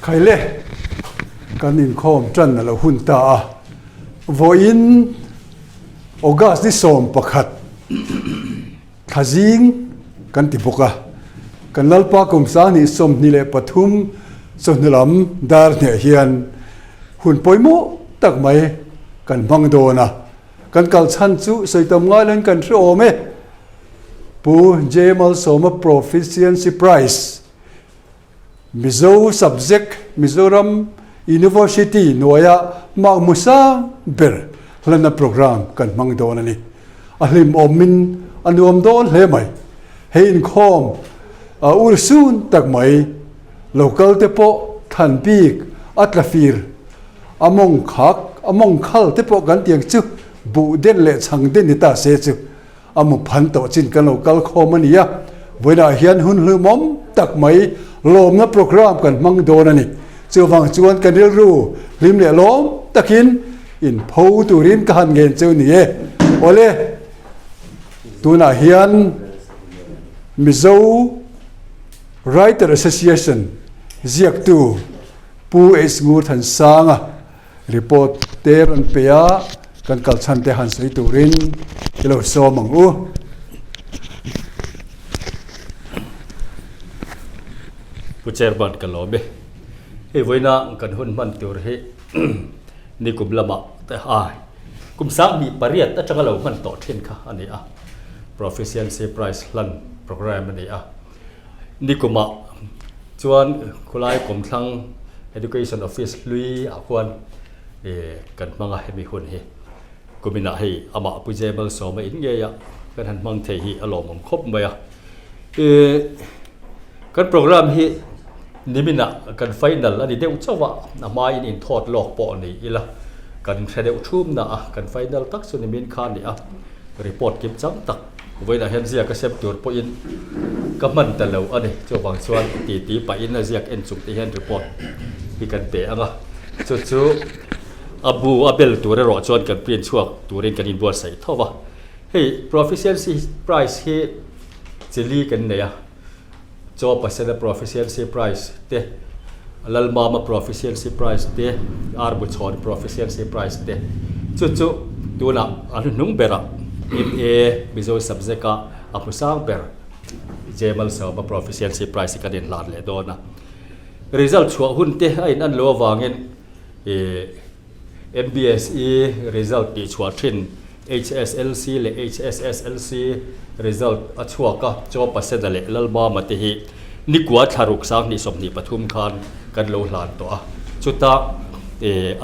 Khaile, kan inkhawm tan a lo hun ta a, vawiin August ni 11 thlazing kan ti bawk a, kan Lalpa kum 2023 chawhnu lam dar hneh hian hun pawimawh tak mai kan hmang dawn a, kan kal chhan chu sawi tam ngai loin kan hre awm e. Pu J Malsawma Proficiency Prize Mizo subject Mizoram University hnuaia mark hmu sang ber hlanna programme kan hmang dawn a ni. A hlimawmin a nuam dawn hle mai. Hei inkhawm ur sun tak mai local te pawh thlan bik a tla fir a mawng khak a mawng khal te pawh kan tiang chu buh den leh chhang den ni ta se chu A mu phan tawh chin kan lo kal khawm a ni a, vawiinah hian hun hlumawm tak mai lawmna programme kan hmang dawn a ni. Chuvang chuan kan rilru hlim leh lawm takin inpho turin ka han ngen cheu ni e. Awle, tunah hian Mizo Writer Association ziaktu Pu H Ngurthansanga, Report te rawn pe a, kan kal chhan te han sawi turin i lo sawm ang u. Pu Chairman ka lawm e. Hei vawiina kan hun hman tur hi nikum lamah te ai kum 2008 atanga lo hman tawh thin kha a ni a, Proficiency Prize hlan programme a ni a. Nikumah chuan khulai kawmthlang Education Office hlui ah khuan ih kan hmang a hemi hun hi kuminah hei amah Pu J Malsawma in ngei a kan han hmang thei hi a lawmawm khawp mai a. Ih kan programme hi niminah kan final a ni deuh chauh a, a hmain inthawt lawk pawh ni ila kan hre deuh thum na a, kan final tak chu nimin kha a ni a, report kim chang tak. Vawiinah hian ziak a sem tur pawhin ka hman ta lo a ni. Chuvang chuan titi pahin a ziak en chung te hian report hi kan pe ang a. Chu chu a bu a bel tur erawh chuan kan print chhuak turin kan inbuatsaih tho va. Hei Proficiency Prize hi chili kan nei a. Chaw Pasena Proficiency Prize te, Lalmama Proficiency Prize te, Ar Buchhawn Proficiency Prize te chu chu tunah a hnuhnung berah MA Mizo subject a a hmu sang ber J Malsawma Proficiency Prize hi kan inhlan leh dawn a. Result chhuah hun te a in an lo avangin ih MBSE result tih chhuah thin HSLC leh HSSLC result a chhuak a, Chaw Pasena leh Lalmama te hi nikua thlaruk 2023 khan kan lo hlan tawh a. Chuta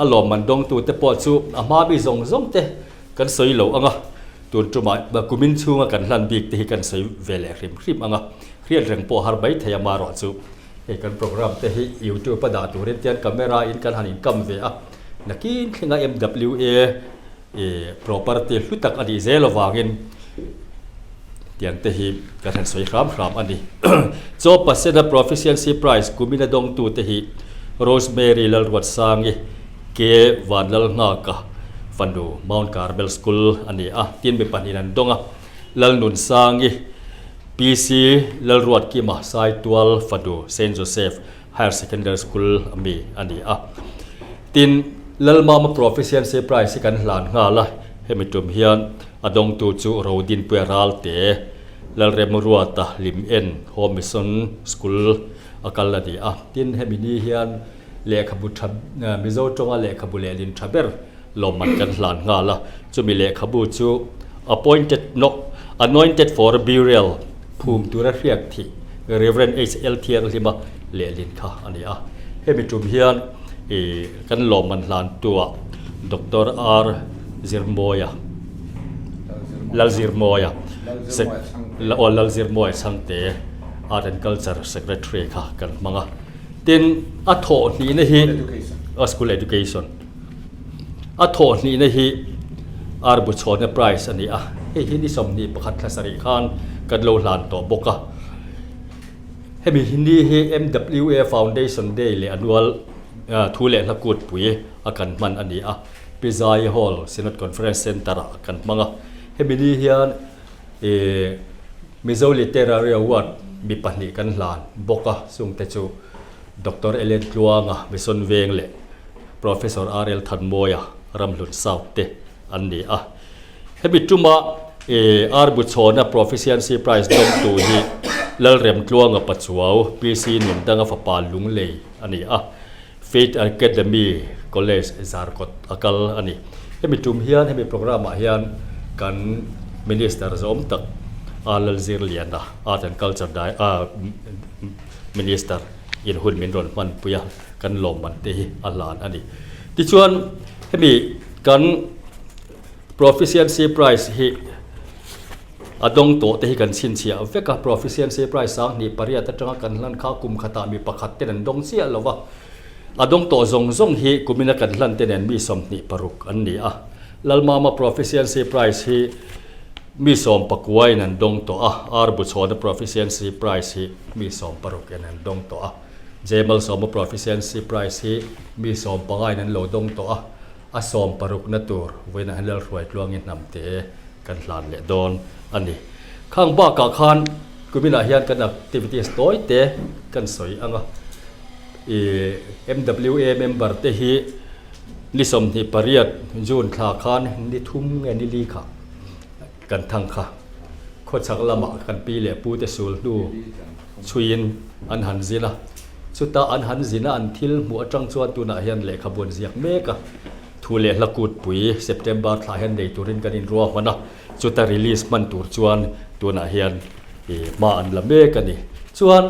a lawmman dawngtute pawh chu a hma mi zawng zawng te kan sawi lo ang a, tun tumah kumin chhunga kan hlan bik te hi kan sawi ve leh hrim hrim ang a, hriat reng pawh har mai thei a marawh chu. Hei kan programme te hi youtube a dah turin tian camera in kan han inkam ve a, nakin thlenga MWA ih property hlu tak a nih zel avangin tiang te hi kan han sawi hram hram a ni. Chaw Pasena Proficiency Prize kumina dawngtu te hi Rosemary Lalruatsangi, K Vanlalnghaka fanu Mount Carmel School a ni a, tin mi pahnihin an dawng a, Lalnunsangi, PC Lalruatkima Saitual fanu Saint Joseph Higher Secondary School a mi a ni a. Tin, Lalmama Proficiency Prize hi kan hlan nghal a, hemi tum hian a dawngtu chu Rodinpuia Ralte, Lalremruata Lim En Home Mission School a kal a ni a. Tin, hemi ni hian lehkhabu tha, Mizo tawnga lehkhabu lehlin tha ber lawmman kan hlan nghal a, chumi lehkhabu chu Appointed no Anointed for Burial phum tura hriak thih Rev HL Thianghlima lehlin kha a ni a. Hemi tum hian ih kan lawmman hlan tuah Doctor R Zirmawia Lalzirmawia aw Lalzirmawia Chhangte Art and Culture Secretary kha kan hmang a. Tin, a thawh hnihna hi School Education. A thawh hnihna hi Ar bu chhawna prize a ni a, hei hi ni 21 thla sarih khan kan lo hlan tawh bawk a. Hemi hi ni hi MWA Foundation Day leh annual thu leh hla kutpui a kan hman a ni a, Pi Zai Hall Synod Conference Centre ah kan hmang a. Hemi ni hian Mizo Literary Award mi pahnih kan hlan bawk a, chungte chu. Doctor Ellen Tluanga, Mission Veng leh Professor RL Thanmawia, Ramhlun South te an ni a. Hemi tuma R Buchhawna Proficiency Prize dawngtu hi Lalremtluanga Pachuau, PC Nundanga fapa Lunglei a ni a, Faith Academy College Zarkawt a kal a ni. Hemi tum hian hemi programme ah hian kan Minister zawm tak A Lalzirliana, Art and Culture Minister in hun min rawn hmanpui a, kan lawmman te hi a hlan a ni. Tichuan hemi kan Proficiency Prize hi a dawng tawh te hi kan chhinchhiah vek a, Proficiency Prize 2008 atanga kan hlan kha kum khatah mi pakhat ten an dawng chiah lo va, a dawng tawh zawng zawng hi kumina kan hlan te nen mi 26 an ni a. Lalmama Proficiency Prize hi mi sawmpakuain an dawng tawh a, Ar Buchhawna Proficiency Prize hi mi sawmparukin an dawng tawh a, Jemalsawma Proficiency Prize hi mi sawmpangain an lo dawng tawh a. A 60na tur vawiinah hian Lalhruai tluangin hnamte kan hlan leh dawn a ni. Khang bakah khan kuminah hian kan activities tawi te kan sawi ang a. Ih MWA member te hi ni 28 June thla khan ni thum nge ni li kha kan thang kha. Khawchhak lamah kan pi leh pu te sul hnu chhuiin an han zin a. Chuta an han zin a, an thil hmuh atang chuan tunah hian lehkhabu an ziak mek a. Thu leh hla kutpui September thlah hian nei turin kan inruahman a, chuta release hman tur chuan tunah hian hma an la mek a ni. Chuan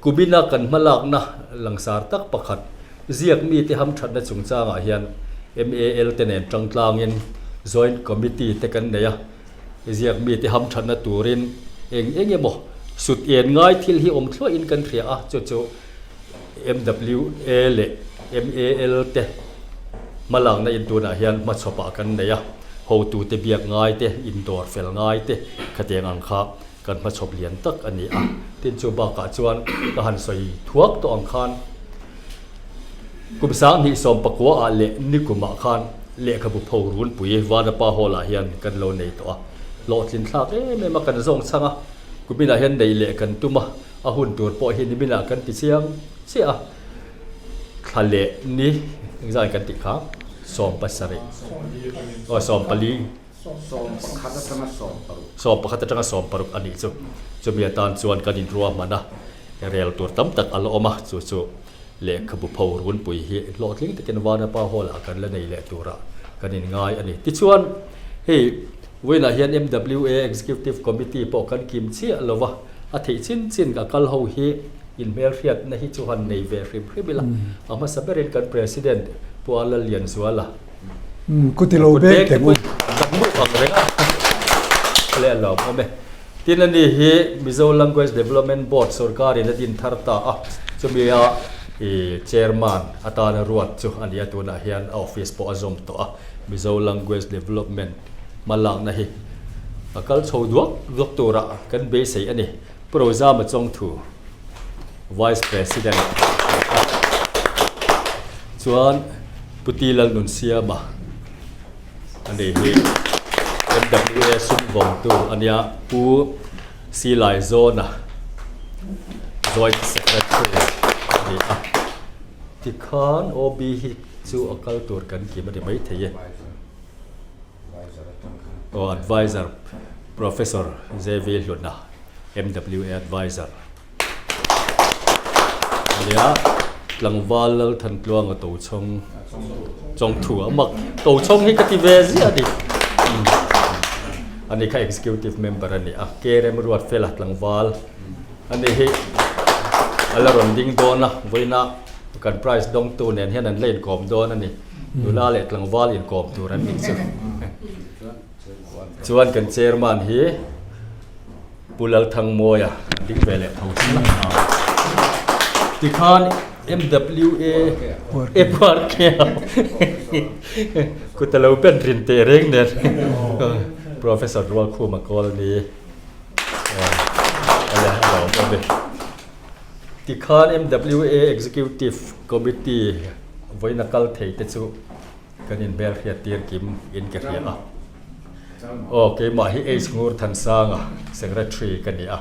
Kumina kan hmalakna langsar tak pakhat ziak mite hamthatna chungchangah hian MAL te nen tangtlangin Joint Committee te kan nei a. Ziak mite hamthatna turin eng eng emaw sut en ngai thil hi awm thluahin kan hria a, chu chu MWA leh MAL te hmalakna in tunah hian hmachhawpah kan nei a, hotute biak ngai te, indawr fel ngai te khatiang ang kha kan hmachhawp lian tak a ni a. Tin chu bakah chuan ka han sawi thuak tawh ang khan kum 2019 ah leh nikumah khan lehkhabu pho runpui Vanapa Hall ah hian kan lo nei tawh a, hlawhtlin thlak em em a kan zawng chhang a, kuminah hian nei leh kan tum a, a hun tur pawh hi niminah kan ti chiang chiah a, thla leh ni engzah kan tih kha 17 aw 14. 11 atanga 16. 11 atanga 16 a nih chu. Chumi atan chuan kan inruahman a, rel tur tam tak a la awm a, chu chu lehkhabu pho runpui hi hlawhtling takin Vanapa Hall ah kan la nei leh turah kan inngai a ni. Tichuan, hei vawiinah hian MWA Executive Committee pawh kan kim chiah lo va, a theih chin chin a kal ho hi inhmelhriatna hi chu han nei ve hrim hrim ila, a hmasa berin kan President Pu Lallianzuala, Kuti lo bek teh ngun. Kan mu ang reng a. Le a lawm awm e. Tin ani hi Mizo Language Development Board sorkar in a din thar ta a. Chumi a i chairman atana ruat chu a ni a tunah hian a office pawh a zawm tawh a. Mizo Language Development hmalakna hi a kal chho duak duak turah kan beisei a ni. Pu Rozama Chawngthu. Vice President chuan Pu T Lalnunsiama a ni hi MWA sum vawngtu a nia, Pu C Laizawna Joint Secretary a ni a, tikhan OB hi chu a kal tur kan kim a ni maithei e. Aw Advisor Professor JV Hluna MWA Advisor. Nia, tlangval Lalthantluanga Tochhawng Chawngthu a mak. Tochhawng hi ka ti ve ziah a ni. Ani kha executive member a ni a, KRM Ruatfela tlangval ani hi a la rawn ding dawn a, vawiina kan prize dawngtu nen hian an la inkawm dawn a ni. Nula leh tlangval inkawm tur an nih chu. Chuan kan chairman hi Pu Lalthangmawia an ding ve leh tho si a. Tikhan MWA FRK kut a lo ben rin teh reng nen Professor Rualkhuma kawl a ni. Awle a lo awm e. Tikhan MWA Executive Committee vawiin a kal thei te chu Kan inhmelhriat tir kim in ka hria a. Aw, keimah hi H Ngurthansanga, Secretary ka ni a.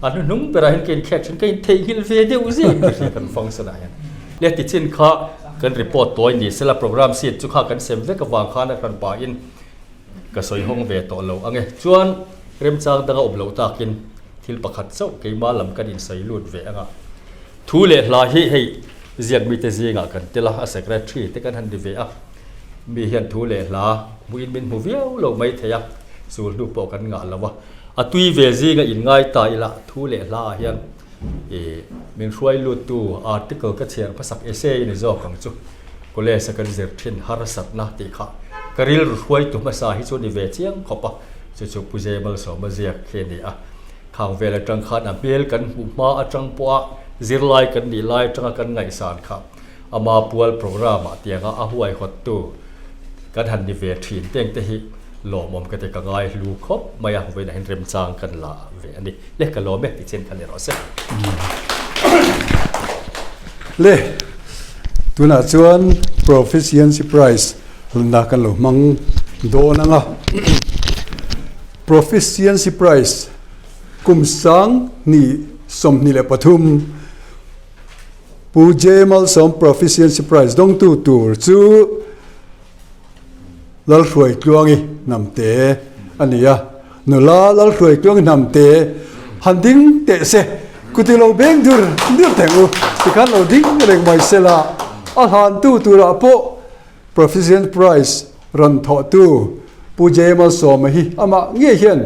A hnuhnung berah hian ka inkhek thin, ka intheihnghilh ve deuh zia in ka hria kan function ah hian. Le tichin kha kan report tawi ni sela program sheet chu kha kan sem vek avang khan a hran pahin ka sawi hawng ve tawh lo ang e. Chuan remchang danga awm loh takin thil pakhat chauh keimah lam kan insawi lut ve ang a. Thu leh hla hi hei ziak mite zingah kan tel a, a secretary te kan han ni ve a. Mi hian thu leh hla hmuhin min hmu viau lo mai thei a, sul hnu pawh kan ngah lo a. A tui ve zinga inngai ta ila thu leh hla ah hian ih min hruai luttu article ka chhiar hmasak essay a ni zawk ang chu. College a kan zir thin harsatna tih kha ka rilru hruaitu hmasa hi chu ni ve chiang khawp a, chu chu Pu Jemalsawma ziak khi a ni a. Khang vel atang khan a hmel kan hmuh hma atang pawha zirlai kan nih lai atanga kan ngaihsan kha ama pual program ah tianga a huaihawttu kan han ni ve thin teng te hi lawmawm ka ti ka ngai hlu khawp mai a, vawiinah hian remchang kan la ve a ni. Le ka lawm e tichen kha ni rawh se. Le tunah chuan Proficiency Prize hlanna kan lo hmang dawn ang a. Proficiency Prize kum 2023 Pu J Malsawm Proficiency Prize dawngtu tur chu Lalhruaitluangi Hnamte a ni a. Nula Lalhruaitluangi Hnamte han ding teh se, kuti lo beng dur dur theng u, tikhan lo ding reng mai sela, a hlantu turah pawh Proficiency Prize rawn thawhtu Pu J Malsawma hi amah ngei hian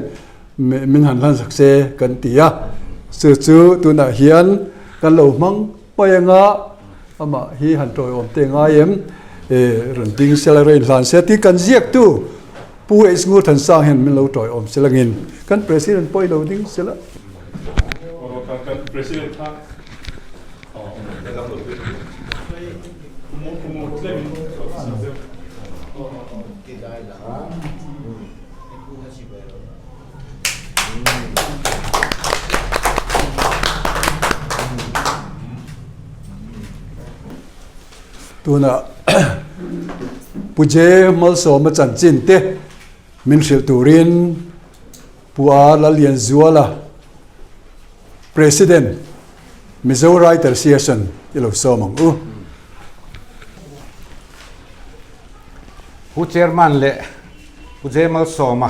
min han hlan sak se kan ti a, chu chu tunah hian kan lo hmang mai anga amah hi han tawiawm te ngai em e rawn ding sela rawn inhlan se tih kan ziaktu Pu H Ngurthansang hian min lo tawiawm sela ngin kan President pawh i lo ding sela. Tuna Pu J Malsawma chanchin te min hrilh turin Pu A Lallianzuala President Mizo Writer Association i lo sawm ang u. Pu Chairman leh Pu J Malsawma,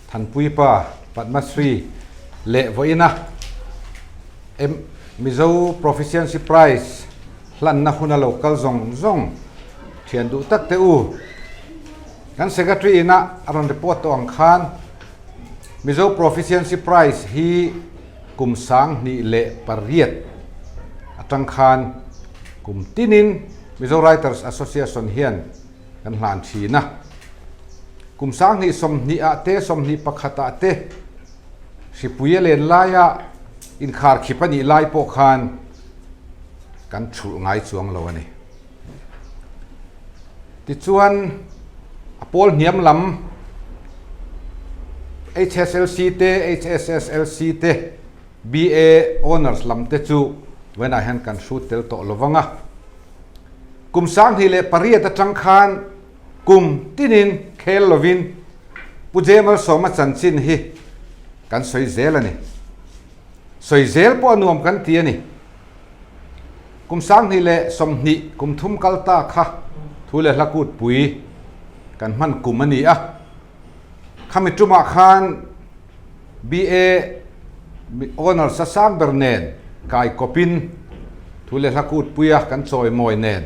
Thanpuipa, Padma Shri leh vawiina Mizo Proficiency Prize hlanna huna lo kal zawng zawng thian duh tak te u. Kan Secretary ina a rawn report tawh ang khan Mizo Proficiency Prize hi kum 2008 atang khan kum tinin Mizo Writers Association hian kan hlan thin a. Kum 2020 ah te 21 ah te hripui a len laia inkharkhip a nih lai pawh khan kan thulh ngai chuang lo a ni. Tichuan a pawl hniam lam HSLC te, HSSLC te, BA Honours lam te chu vawiinah hian kan hrut tel tawh lo vang a. Kum 2008 atang khan kum tinin khel lovin Pu J Malsawma chanchin hi kan sawi zel a ni. Sawi zel pawh a nuam kan ti a ni. Kum 2020 kum thum kal ta kha thu leh hla kut pui kan hman kum a ni a. Khami tumah khan BA Honours a sang ber nen kai kawpin thu leh hla kut puia kan chawimawi nen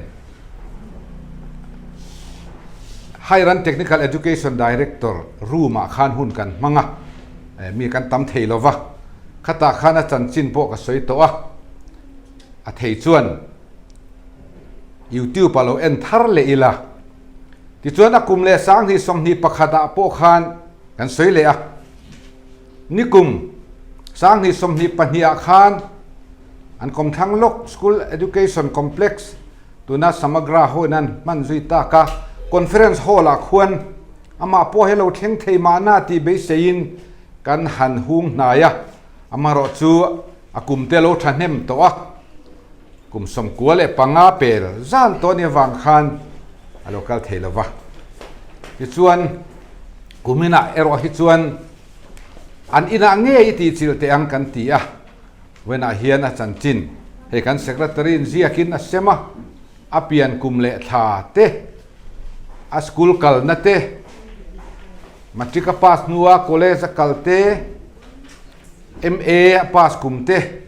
Higher Technical Education Director room ah khan hun kan hmang a, mi kan tam thei lova. Khatah khan a chanchin pawh ka sawi tawh a, a thei chuan YouTube ah lo en thar leh ila. Tichuan a kum leh 2021 ah pawh khan kan sawi leh a, nikum 2022 ah khan an kawmthlang lawk School Education Complex tuna Samagra ho in an hman zui tak a, Conference Hall ah khuan amah pawh hi lo thleng thei mahna tih beiseiin Kan han hung hnai a, amaherawh chu a kum te lo thahnem tawh a, kum 95 pel zan tawh ni avang khan a lo kal thei lo va. Tichuan, kum inah erawh hi chuan. An inah ngei i tihchilh teh ang kan ti a, Wenah hian a chanchin hei kan Secretary in ziakin a sem a, a pian kum leh thla te, a school kalna te, matric a pass hnua college a kal te, MA a pass kum te,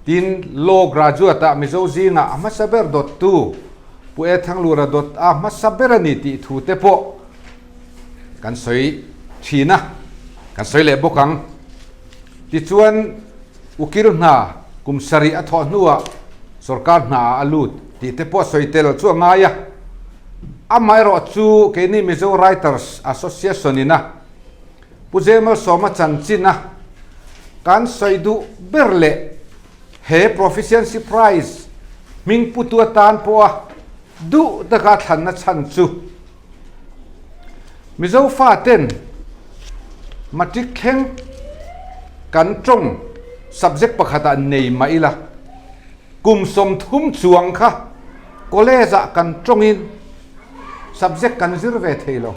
tin Law graduate ah Mizo zingah a hmasa ber dawttu Pu E Thanglura dawt a hmasa ber a ni tih thu te pawh kan sawi thin a, kan sawi leh bawk ang. Tichuan, ukil hna kum sarih a thawh hnuah sorkar hna ah a lut tih te pawh sawi tel chu a ngai a. Amaherawh chu keini Mizo Writers Association in a Pu Jemalsawma chanchin a kan sawi duh ber leh he Proficiency Prize hming putu atan pawha duh taka thlanna chhan chu Mizo faten matric thleng kan tawng subject pakhatah nei mah ila, kum 30 chuang kha college ah kan tawngin subject kan zir ve thei lo.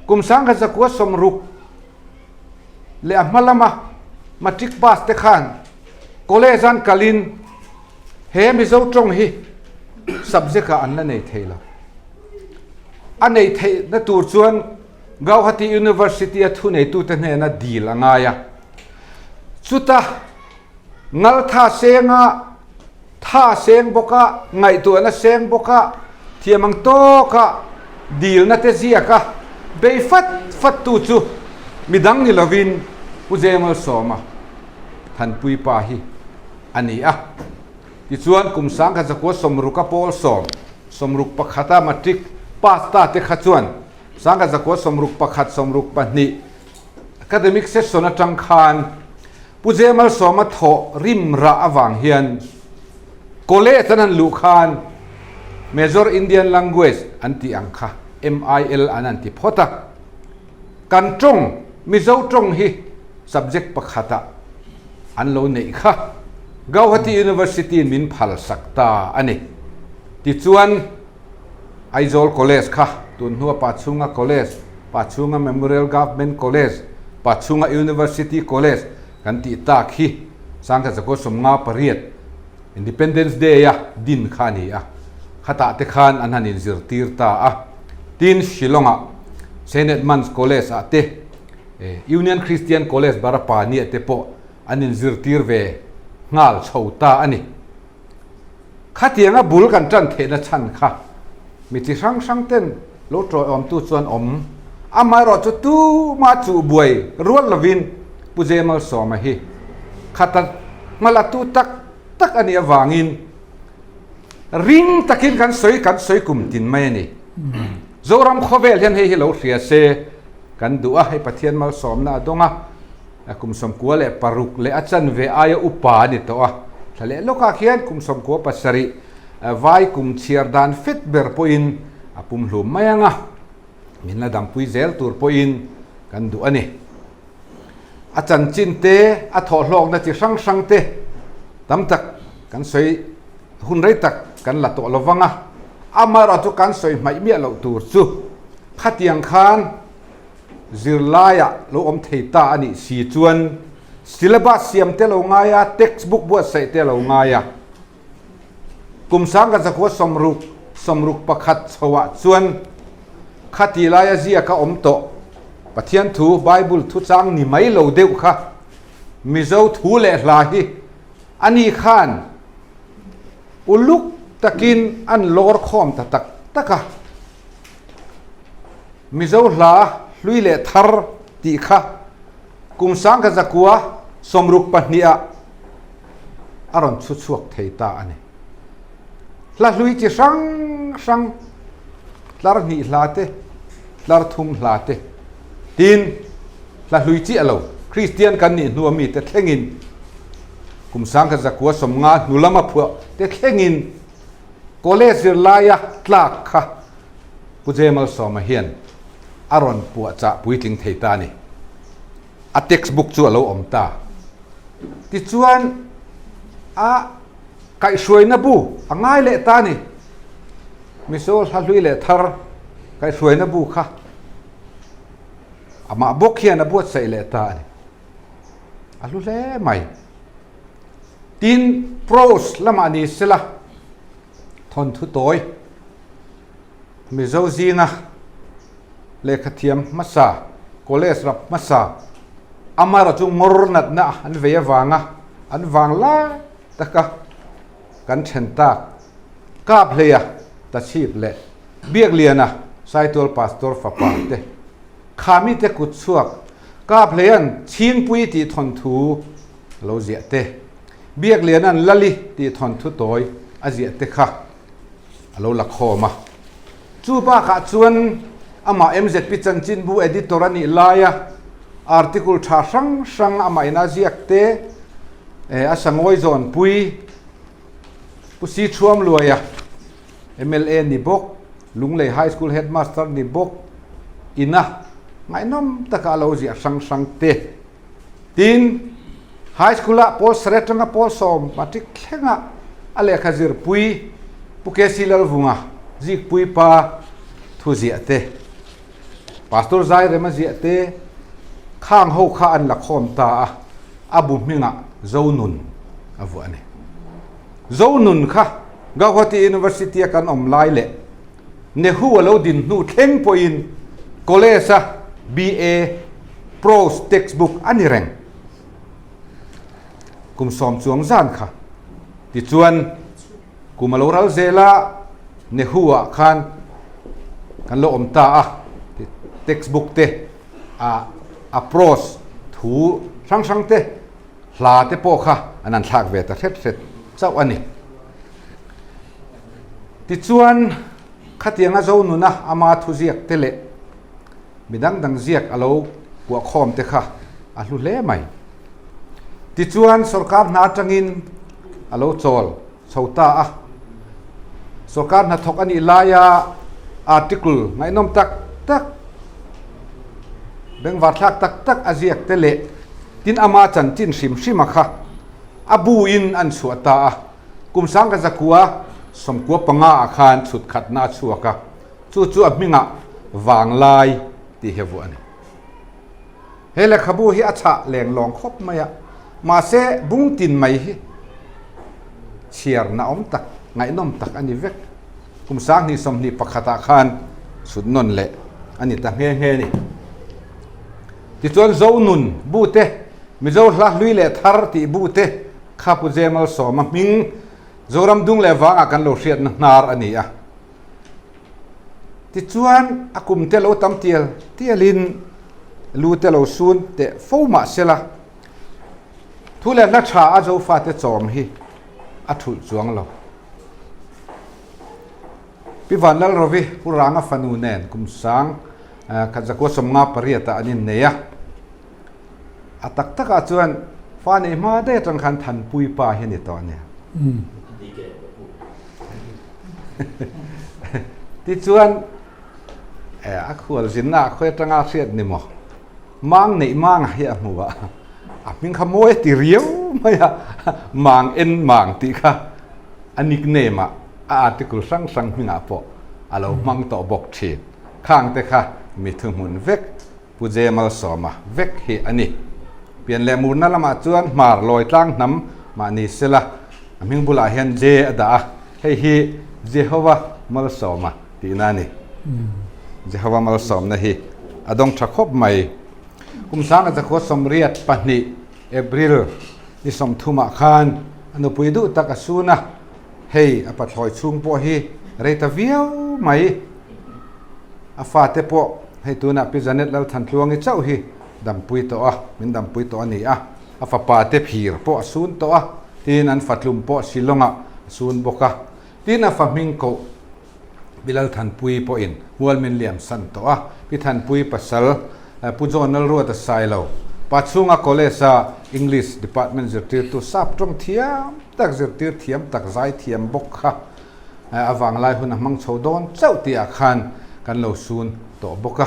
Kum 1960 leh a hma lama matric pass te khan college an kalin He Mizo tawng hi subject ah an la nei thei lo. A nei theihna tur chuan Gauhati University a thuneitute hnena dil a ngai a. Chuta ngal tha senga tha seng bawka ngaihtuahna seng bawka thiam ang tawka dilna te ziaka bei fat fat tu chu midang ni lovin Pu Jemalsawma Thanpuipa hi a ni a. Tichuan, kum 1960 a pawl sawm, sawmruk pakhata matric pass ta te kha chuan 1961, 62 academic session atang khan Pu Jemalsawma thawh rim rah avang hian college an han luh khan Major Indian Language an tih ang kha MIL an han ti phawt a. Kan tawng, Mizo tawng hi subject pakhatah an lo neih kha Gauhati University in min phal sak ta a ni. Tichuan, Aizawl College kha tun hnua Pachhunga College, Pachhunga Memorial Government College, Pachhunga University College kan tih tak hi 1958 Independence Day-a din kha a ni a, khatah te khan an han inzirtir ta a. Tin, Shillong-ah Saint Edmund's College-ah te, Union Christian College Barapani-ah te pawh an inzirtir ve nghal chho ta a ni. Khatianga bul kan tan theihna chhan kha mi chi hrang hrang ten lo tawiawmtu chuan awm. Amaherawh chu tumah chuh buai rual lovin Pu Jemalsawma hi khata hmalatu tak tak a nih avangin ring takin kan sawi kan sawi kum tin mai a ni. Zoram khawvel hian hei hi lo hria se kan duh a, hei Pathian malsawmna a dawng a, kum 96 leh a chanve aia upa a ni tawh a, thla leh lawkah khian kum 97 vai kum chhiar dan fet ber pawhin a pumhlum mai ang a, min la dampui zel tur pawhin kan duh a ni. A chanchin te, a thawhhlawkna chi hrang hrang te tam tak kan sawi hun rei tak kan la tawh lo vang a, amaherawh chu kan sawi hmaih miah loh tur chu khatiang khan zirlaiah lo awm thei ta a nih si chuan syllabus siam te lo ngai a, textbook buatsaih te lo ngai a. Kum 1960, 61 chhoah chuan khati laia ziaka awm tawh Pathian thu, Bible thu chang ni mai lo deuh kha Mizo thu leh hla hi ani khan uluk takin an lawr khawm ta tak tak a. Mizo hla hlui leh thar tih kha kum 1962 ah a rawn chhu chhuak thei ta a ni. Hla hlui chi hrang hrang, tlar hnih hla te, tlar thum hla te, tin hla hlui chiah lo, Kristian kan nih hnua mite thlengin, kum 1950 hnu lama phuah te thlengin college zirlaia tlak kha Pu Jemalsawma hian a rawn puahchah puitling thei ta a ni. A textbook chu a lo awm ta. Tichuan, a kaihhruaina bu a ngai leh ta a ni. Mizo hla hlui leh thar kaihhruaina bu kha Amah bawk hian a buatsaih leh ta a ni. A hlu hle mai. Tin, prose lamah ni sela thawnthu tawi Mizo zinga lehkhathiam hmasa, college rap hmasa, amaherawh chu ngawr natna an vei avanga an vang lai taka kan then tak Kaphleia Tachhip leh Biakliana Saitual Pastor fapa te Khami te kut chhuak Kaphleia'n Chhingpui tih thawnthu a lo ziah te, Biakliana'n Lali tih thawnthu tawi a ziah te kha a lo la khawm a. Chu bakah chuan amah MZP chanchinbu editor a nih laia article tha hrang hrang amah ina ziak te, a sangawi zawnpui Pu Si Thuam Luaia, mla ni bawk, Lunglei High School Headmaster ni bawk ina ngaihnawm taka a lo ziah hrang hrang te. Tin, High School-ah pawl sarih atanga pawl sawm matric thlenga a lehkha zirpui Pu KC Lalvunga zikpui pa thu ziah te, Pastor Zairema ziah te khang ho kha an la khawm ta a, a bu hmingah Zonun a vuah a ni. Zonun kha Gauhati University-a kan awm lai leh Nehu a lo din hnu thleng pawhin college-a BA Prose textbook a ni reng. Kum sawm chuang zan kha. Tichuan, kum a lo ral zel a, Nehu-ah khan kan lo awm ta a, textbook te, a prose thu hrang hrang te, hla te pawh kha an han thlak ve ta hret hret chauh a ni. Tichuan, khatianga Zonuna ama thuziak te leh mi dang dang ziak a lo kuahkhawm te kha a hlu hle mai. Tichuan, sorkar hna atangin a lo chawl chho ta a. Sorkar hnathawk a nih laia article ngaihnawm tak tak, bengvarthlak tak tak a ziak te leh tin ama chanchin hrim hrima kha a bu in an chhuah ta a. Kum sangka zakua 95 ah khan chhut khatna a chhuak a, chu chu a hmingah Vanglai tih hi a vuah a ni. He lehkhabu hi a chhah leng lawng khawp mai a, mahse bung tin mai hi chhiar naawm tak, ngaihnawm tak a ni vek. Kum 2021 ah khan chhut nawn leh a ni ta nghe nghe a ni. Tichuan Zonun bu te, Mizo hla hlui leh thar tih bu te kha Pu Jemal Sawma hming Zoram dung leh vangah kan lo hriatna hnar a ni a. Tichuan a kum te lo tam tial tialin lu te lo sun teh fo mah sela, thu leh hla tha a Zofate chawm hi a thulh chuang lo. Pi Vanlalrovi Pu Ranga fanu nen kum sang khat zakua 58 ah an innei a. A tak takah chuan fa neih hma daih atang khan Thanpui pa hi a ni tawh a nia. Tichuan a khual zinna ah khawi atanga a hriat ni maw? Mang neih mang hi a hmu a, a hming kha mawi a ti riau mai a, Mang en mang tih kha a nickname ah a article hrang hrang hmingah pawh a lo hmang tawh bawk thin. Khang te kha mi thuhmun vek Pu J Malsawma vek hi a ni. Pian leh murna lamah chuan Hmar lawi tlang hnam mah ni sela a hming bulah hian J a dah a, hei hi Jehova Malsawma tihna a ni. Jehova Malsawmna hi a dawng tha khawp mai. Kum sanga zakhua 82 April ni 30 ah khan a nupui duh tak a sun a, hei a pathlawi chhung pawh hi rei ta viau mai. A fate pawh hei tunah Pi Janet Lalthantluangi chauh hi dampui tawh a, min dampui tawh a ni a. A fapa te phir pawh a sun tawh a, tin an fatlum pawh Shillong-ah a sun bawk a. Tin a fa hming koh Pi Lalthanpuii pawhin mual min liam san tawh a. Pi Thanpuii pasal Pu John Lalruata Sailo, Pachhunga College-a English Department zirtirtu sap tawng thiam tak, zirtir thiam tak, zai thiam bawk kha a vanglai hun a hmang chho dawn chauh tih ah khan kan lo sun tawh bawk a,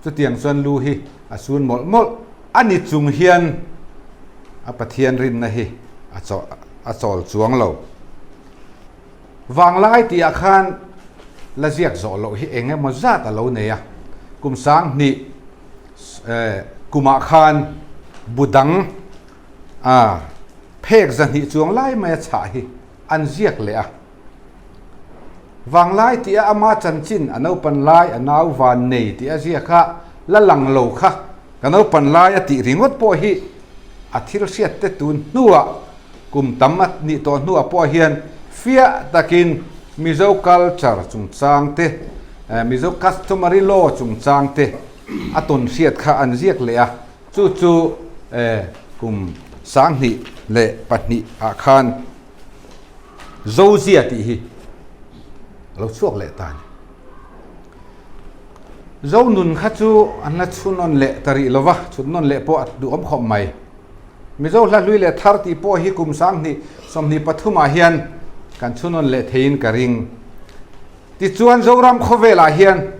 chutiang chuan lu hi a sun mawlh mawlh a ni chung hian a Pathian rinna hi a a chawl chuang lo. Vanglai tih ah khan la ziak zawh loh hi eng emaw zat a lo nei a, kum 2000. Kumah khan bu dang a phek 200 chuang lai maia chhah hi an ziak leh a. Vanglai tih a ama chanchin a naupan lai a nau van nei tih a ziak a, la lang lo kha ka naupan lai a tih ringawt pawh hi a thil hriat te tun hnuah kum tam a nih tawh hnuah pawh hian fiah takin Mizo culture chungchang te, Mizo customary law chungchang te a tawn hriat kha an ziak leh a, chu chu kum 2002 ah khan Zozia tih hi a lo chhuak leh ta a ni. Zo nun kha chu an la chhunawn leh ta rih lo va, chhutnawn leh pawh a duhawm khawp mai. Mizo hla hlui leh thar tih pawh hi kum 2023 ah hian kan chhunawn leh theiin ka ring. Tichuan Zoram khawvelah hian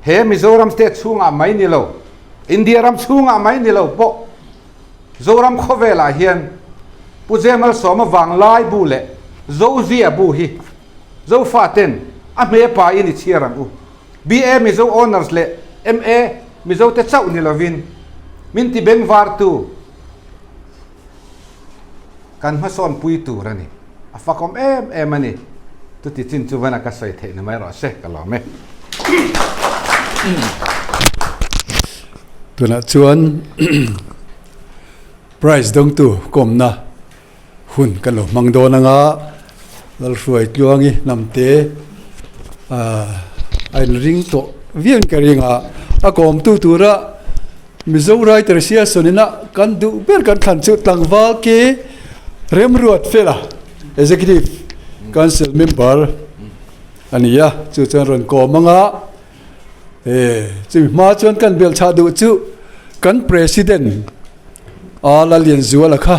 he Mizoram state chhungah mai ni lo, India ram chhungah mai ni lo pawh Zoram khawvelah hian Pu Jemalsawma Vanglai bu leh Zozia bu hi Zofaten a hmepa in i chhiar ang u. BA Mizo Honours leh MA Mizo te chauh ni lovin min ti bengvartu kan hmasawn pui tur a ni. A fakawm em em a ni. Chuti chin chu vana ka sawi theih ni mai rawh se, ka lawm e. Tunah chuan prize dawngtu kawmna hun kan lo hmang dawn anga Lalhruai Tluangi hnamte a inring tawh viau in ka ring a, a kawmtu tura Mizo writer sia sawnina kan duh ber kan thlan chu tlangval ke Remruat Fela Executive Council member a ni a, chu chuan rawn kawm anga e chumi hma chuan kan belchhah duh chu kan President a Lalianzuala kha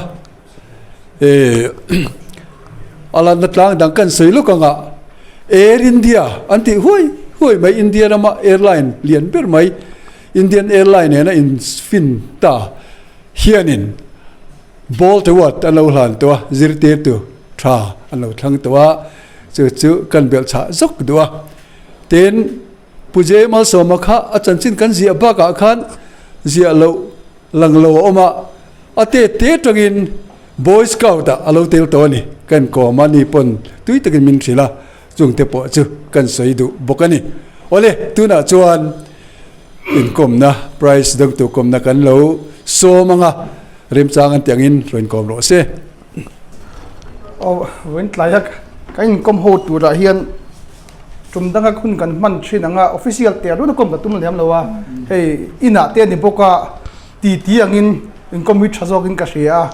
E a lanna tlang dang kan sawi lawk anga Air India an tih huai huai mai India rama airline lian ber mai Indian airline nena in fin ta hianin Bolt Award an lo hlan tawh a zirtirtu tha an lo thlang tawh a chu chu kan belh chhah zawk duh a tin Pu J Malsawma kha a chanchin kan ziah bakah khan ziah loh Lang lo a awm a, a te te tangin Boy Scout ah a lo tel tawh a ni. Kan kawm a, ni pawn tui takin min hrilh a, chungte pawh chu kan sawi duh bawk a ni. Awle, tunah chuan inkawmna, prize dawngtu kawmna kan lo sawm ang a, remchang an tih angin rawn inkawm rawh se. Aw, vawiin tlaia kan inkawm ho turah hian tum danga hun kan hman thin ang a, official te a run a kawm ka tum lem lo a, hei inah te a ni bawk a, ti ti angin inkawm hi tha zawkin ka hria a,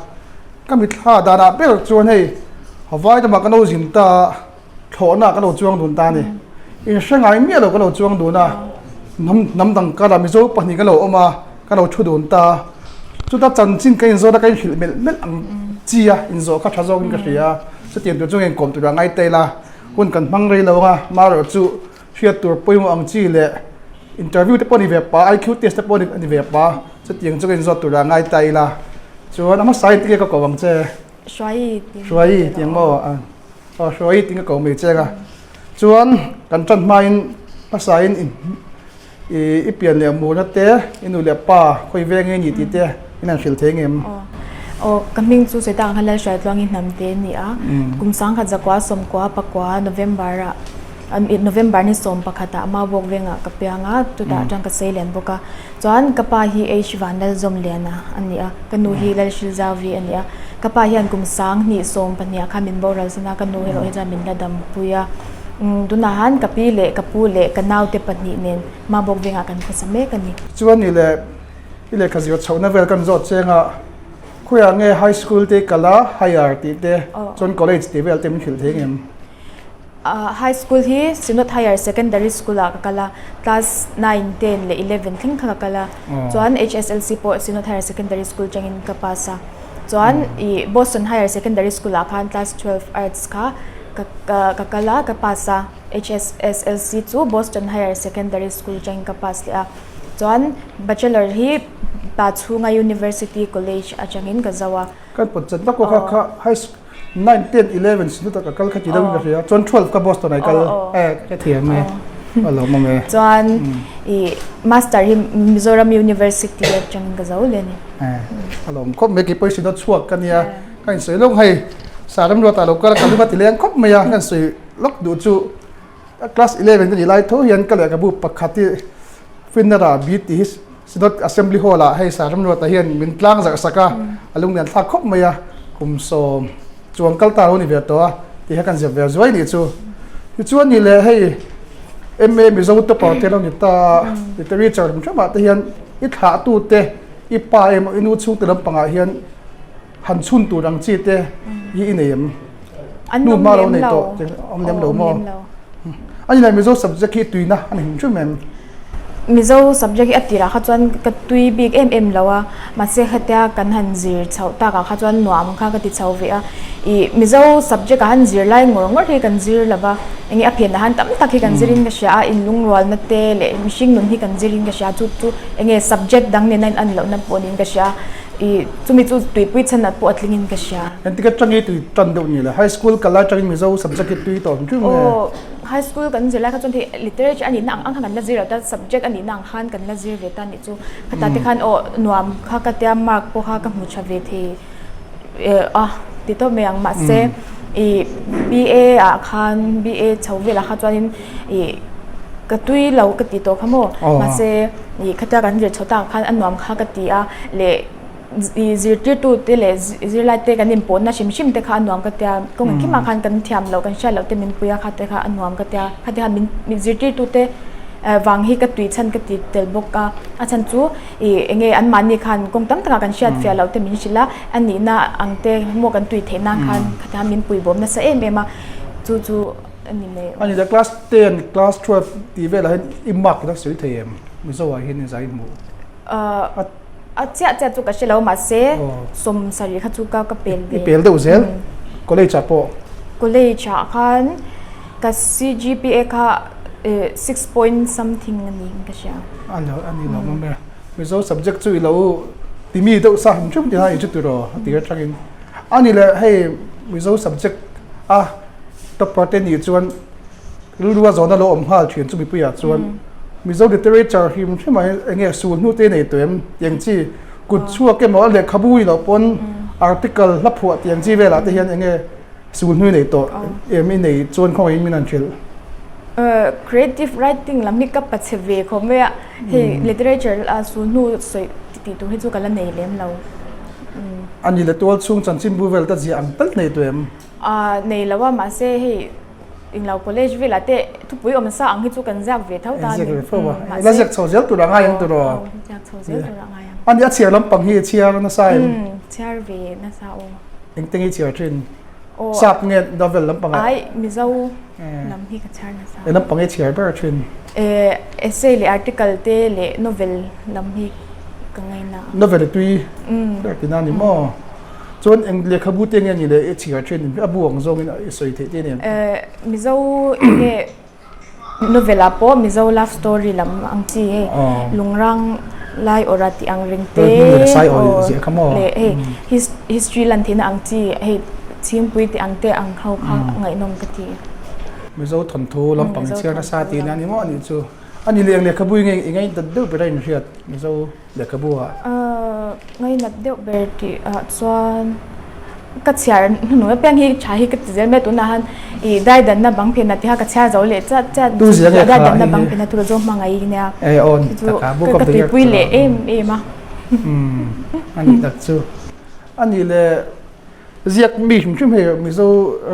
ka mitthla danah ber chuan hei Hawaii lamah ka lo zin ta a, thlawhna ah ka lo chuang dun ta a ni, inhre ngai miah lo ka lo chuang dun a, hnam hnam dang karah Mizo pahnih ka lo awm a, ka lo thu dun ta a, chuta chanchin ka inzawt a ka inhrilh melh melh ang chi a, inzawh kha tha zawkin ka hria a, chutiang tur chu ngeinkawm turah ngai ta ila. Hun kan hmang rei lo anga marawh chu hriat tur pawimawh ang chi leh interview te pawh a ni ve pa, IQ test te pawh a ni ve pa, chutiang chu ka inzawt turah ngai ta ila. Chuan a hmasa in tinge ka ko ang che? Hruai tih. Hruai tih ang maw? Aw Hruai tih ka ko mai che anga. Chuan kan tan hmain hmasa in I i pian leh murna te, i nu leh pa khawi veng nge ni tih te in han hrilh thei ngem? Aw, ka hming chu Seta ang khan Lalhruaitluangi hnam te a ni a. Kum 19 90 pakua November ah November ni 11 ah Maubawk vengah ka piang a, chutah atang ka sei lian bawk a. Chuan ka pa hi H Vanlalzawmliana a ni a, ka nu hi Lalhrilzauvi a ni a. Ka pa hian kum 2012 ah khan min boral zan a, ka nu erawh hi chuan min la dampui a. Tunah han ka pi leh ka pu leh ka naute pahnih nen Mabawk vengah kan khawsa mek a ni. Chuan i leh i lehkha zir chhohna vel kan zawt cheng a, khawiah nge high school te i kal a, higher tih te, chuan college tih vel te min hrilh thei ngem? High school hi Synod Higher Secondary School ah ka kal a, class nine, ten leh eleven thleng kha ka kal a, chuan HSLC pawh Synod Higher Secondary School tangin ka pass a, chuan i Boston Higher Secondary School ah khan class 12 arts kha Ka ka kal a, ka pass a, HSSLC chu Boston Higher Secondary School atangin ka pass leh a, chuan Bachelor hi Pa chhunga University College atangin ka zo a. Kan pawt chat vak kha kha high school nine, ten, 11 sinu tak ka kal kha ti deuhin ka hria, chuan 12 ka Boston ah i kal e ka thiam e. A lawmawm e. Chuan i master hi Mizoram University atangin ka zo leh a ni. A lawm khawp mai, keipawh hi Synod chhuak ka nia, ka insawi lawk hei Saram Ruata lo kal a ka lung a ti leng khawp mai a, ka insawi lawk duh chu class 11 ka nih lai tho hian ka lehkhabu pakhat hi Finner ah bi tih hi Synod Assembly Hall ah hei Saram Ruata hian min tlang zarh sak a, a lunglian thlak khawp mai a, kum sawm chuang kal ta lo ni ve tawh a tih kha kan ziak ve zuai nih chu. Tichuan ni leh hei MA Mizo topper te lo ni ta a, literature hrim hrim ah te hian i thlahtu te, i pa emaw i nu chhungte lampangah hian han chhun tur ang chi te hi i nei em? An awm lem lo. Awm lem lo maw? A ni leh Mizo subject hi tuina a ni hrim hrim em? Mizo subject hi a tirah kha chuan ka tui bik em em lo a, mahse hetia kan han zir chhoh takah kha chuan nuam kha ka ti chho ve a. Ih Mizo subject ah han zir lai ngawr ngawr hi kan zir lo va, enge a phenah han tam tak hi kan zirin ka hria a, inlungrualna te leh mihring nun hi kan zirin ka hria a, chu chu enge subject dang nena in an lohna pawh niin ka hria a, ih chumi chu tuipui chhanah pawh a tlingin ka hria. Engtik atangin i tui tan deuh ni le? High school kal lai atangin Mizo subject hi tui tawh hrim hrim nge? Aw. High school kan zir lai kha chuan hei literature a nihna ang ang khan kan la zir lo ta, subject a nihna ang khan kan la zir ve ta a nih chu. Khatah te khan aw nuam kha ka tia mark pawh kha ka hmu tha ve thei a ti tawp mai ang mahse ih BA ah khan BA chho velah kha chuanin ih ka tui lo ka ti tawh kha maw mahse ih khatia kan zir chho takah khan a nuam kha ka ti a leh I zirtirtute leh zirlaite kan inpawhna hrim hrim te kha a nuam ka tia, kawng engkimah khan kan thiam loh kan hriat loh te min pui a kha te kha a nuam ka tia, kha te khan min zirtirtute vang hi ka tui chhan ka ti tel bawk a, a chhan chu ih eng nge anmahni khan kawng tam takah kan hriat fiah loh te min hrilh a, a nihna ang te maw kan tui theih nan khan kha te khan min pui bawm nasa em em a, chu chu a ni mai. A ni le class ten, class 12 tih velah hian i mark la sawi thei em? Mizo ah hian i zai hmuh. A chiah chiah chu ka hre lo mahse 70 kha chu ka ka pel ve. I pel deuh zel college ah pawh. College ah khan ka CGPA kha 6 point something a ni in ka hria. A lo a ni lo mawm e. Mizo subject chu i lo ti mi deuh sa hrim hrim tih kha i hre tur aw a ti atangin. A ni leh hei Mizo subject a topper te nih chuan Rilru a zawhna lo awm nghal thin chu mipuiah chuan Mizo literature hrim hrim ah hian enge sul hnu te nei tawh em tiang chi kut chhuak emaw a lehkhabu i loh pawn article hla phuah tiang chi velah te hian enge sul hnu i nei tawh em i nei chuan khawngaihin min han hrilh. Creative writing lam hi ka pachhe ve khawp mai a, hei literature a sul hnu sawi tih tur hi chu ka la nei lem lo. A ni le tual chhung chanchinbu vel ta ziah ang tal nei tawh em? Nei lo a mahse hei Englo college velah te thupui awm sa ang hi chu kan ziak ve tho ta a ni. Ziak ve fo a. La ziak chho zel tur a ngai ang tur aw. Ziak chho zel tur a ngai ang. A ni a chhiar lampang hi chhiar nasa em? Chhiar ve nasa aw. Engte nge i chhiar thin? Sap nge novel lampang ah? Ai Mizo lam hi ka chhiar nasa. Eng lampang nge i chhiar ber thin? Essay leh article te leh novel lam hi ka ngaina a. Novel i tui ber tihna a ni maw? Chuan eng lehkhabu te nge ni le i chhiar thin a bu ang zawngin i sawi theih te nen? Mizo enge novel ah pawh Mizo love story lam ang chi hei Lungrang lai awrh a tih ang reng te leh hei history lan theihna ang chi hei Chhingpui tih ang te ang ho kha ngaihnawm ka ti. Mizo thawnthu lampang i chhiar nasa tihna a ni maw a nih chu. A ni leng lehkhabu nge i ngaihdat deuh ber a inhriat Mizo Lehkhabu ah. Ngainat deuh ber tih ah chuan ka chhiar hnuhnung apiang hi tha hi ka ti zel mai a tunah han ih daidanna bang phenah tih kha ka chhiar zo leh chat chat daidanna bang phenah tur zawng hmangaih hi nia chu ka tuipui leh em em a. A nih tak chu. A nih leh ziak mi hrim hrim hei Mizo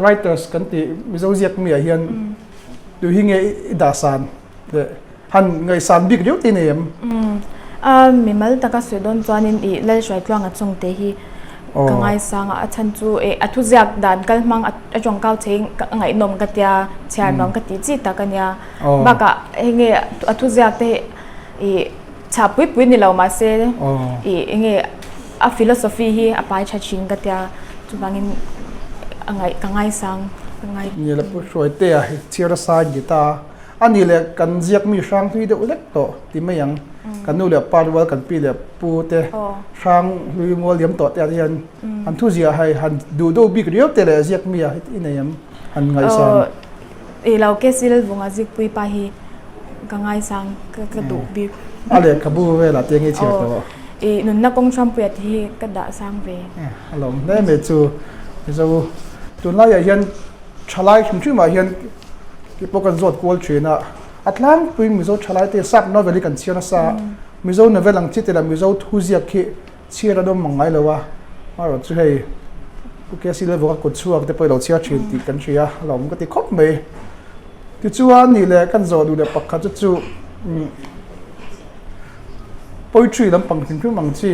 writers kan tih Mizo ziak mi ah hian tu hi nge i dah san? Leh han ngaihsan bik riau te nei em? Umm a mimal taka sawi dawn chuanin ih Lalhruaitluanga chungte hi ka ngaisang a, a chhan chu ih a thuziak dan kal hmang a tawngkau chei a ngaihnawm ka tia chhiar nuam ka tih chi tak a nia. Bakah hei nge a thuziak te hi ih chhah pui pui ni lo mahse ih eng nge a philosophy hi a pai tha thin ka tia chuvangin a ngaih ka ngaisang ka ngai. Ni la Pu Hruaitea hi chhiar a sai ni ta. A ni leh kan ziak mi hrang hlui deuh lek tawh ti mai ang. Kan nu leh pa rual kan pi leh pu te hrang hlui mual liam tawh te ah te hian han thu ziah hei han duh deuh bik riau te leh ziak mi ah i nei em han ngaihsan. I lo ke sil vunga zikpui pa hi. ka ngaisang ka ka duh bik. A lehkhabu velah te nge chhiar tawh? I nunna kawng hrampuia te hi ka dah sang ve. A lawm hle mai chu Mizo tunlaiah hian thalai hrim hrimah hian kei pawh kan zawt kual thin a, a tlangpui Mizo thalai te sap novel hi kan chhiar nasa a, Mizo novel ang chi te lah Mizo thu ziak hi Chhiar an awm mang ngai lo a, amaherawh chu hei Pu KC Lalvawka kut chhuak te pawh i lo chhiar thin tih kan hria a lawm ka ti khawp mai. Tichuan nih leh kan zawh duh leh pakhat chu chu poetry lampang hrim hrim ang chi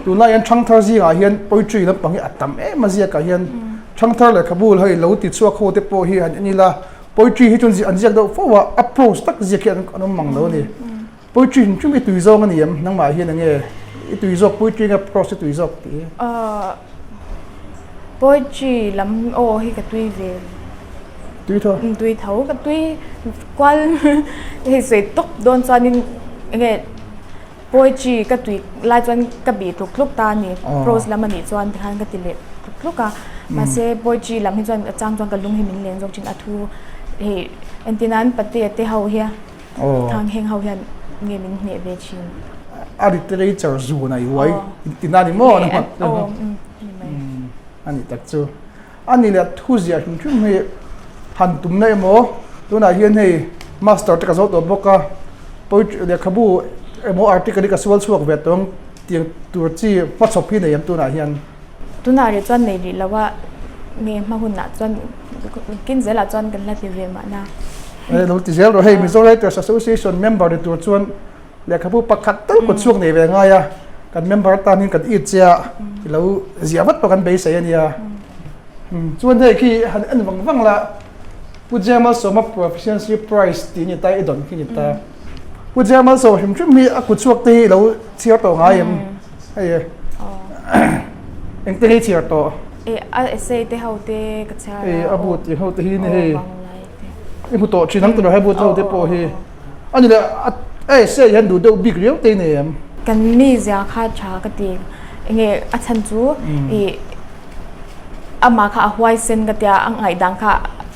tunlai hian thangthar zingah hian poetry lampang hi a tam em a ziakah hian thangthar lehkhabu hei lo ti chhuak ho te pawh hi han en ila poetry hi chuan an ziak deuh fo a, a prose tak ziak hi an awm mang lo a ni. Poetry hrim hrim i tui zawng a ni em? Nangmah hian enge i tui zawk poetry nge prose i tui zawk tih hi? Ahh poetry lam aw hi ka tui ve. Tui tho? Umm tui tho ka tui kual hei sawi tawp dawn chuanin enge poetry ka tui lai chuan ka bih tluk tluk ta a ni. Prose lam a nih chuan tikhan ka ti leh tluk tluk a. Mahse poetry lam hi chuan a chang chuan ka lung hi min len zawk thin a thu hei entirnan patea te ho hi a. Thang heng ho hian nge min hneh ve thin. A literature zun a i uai tina a ni maw? A ni tak chu. A ni leh thu ziah hrim hrim hi han tumna emaw tunah hian hei master te ka zo tawh bawk a, poetry lehkhabu emaw article hi ka sual chhuak ve tawh ang tih tur chi hmachhawp hi nei em tunah hian? Tunah rih chuan nei rih lo a, nge hma hunah chuan kin zelah chuan kan la ti ve mahna. E lo ti zel rawh hei Mizo Writers Association member ni tur chuan lehkhabu pakhat tal kut chhuak nei ve ngai a, kan member atan hian kan it che a, i lo ziah vat pawh kan beisei a nia. Chuan hei khi han en vang vang la, Pu Jamal Sawma Proficiency Prize tih a ni ta, i dawn khi a ni ta. Pu Jamal Sawma hrim hrim hi a kut chhuak te hi i lo chhiar tawh ngai em? Hei e. Engte hi chhiar tawh? E a essay te ho te ka chhiar a. E a bu tih ho te hi ni hei. I hmu tawh thin ang tilo hei bu te ho te pawh hi. A ni leh a essay hian duh deuh bik riau te nei em? Kan mizia kha tha ka ti. Enge a chhan chu i Amah kha a huaisen ka tia, a ngaihdan kha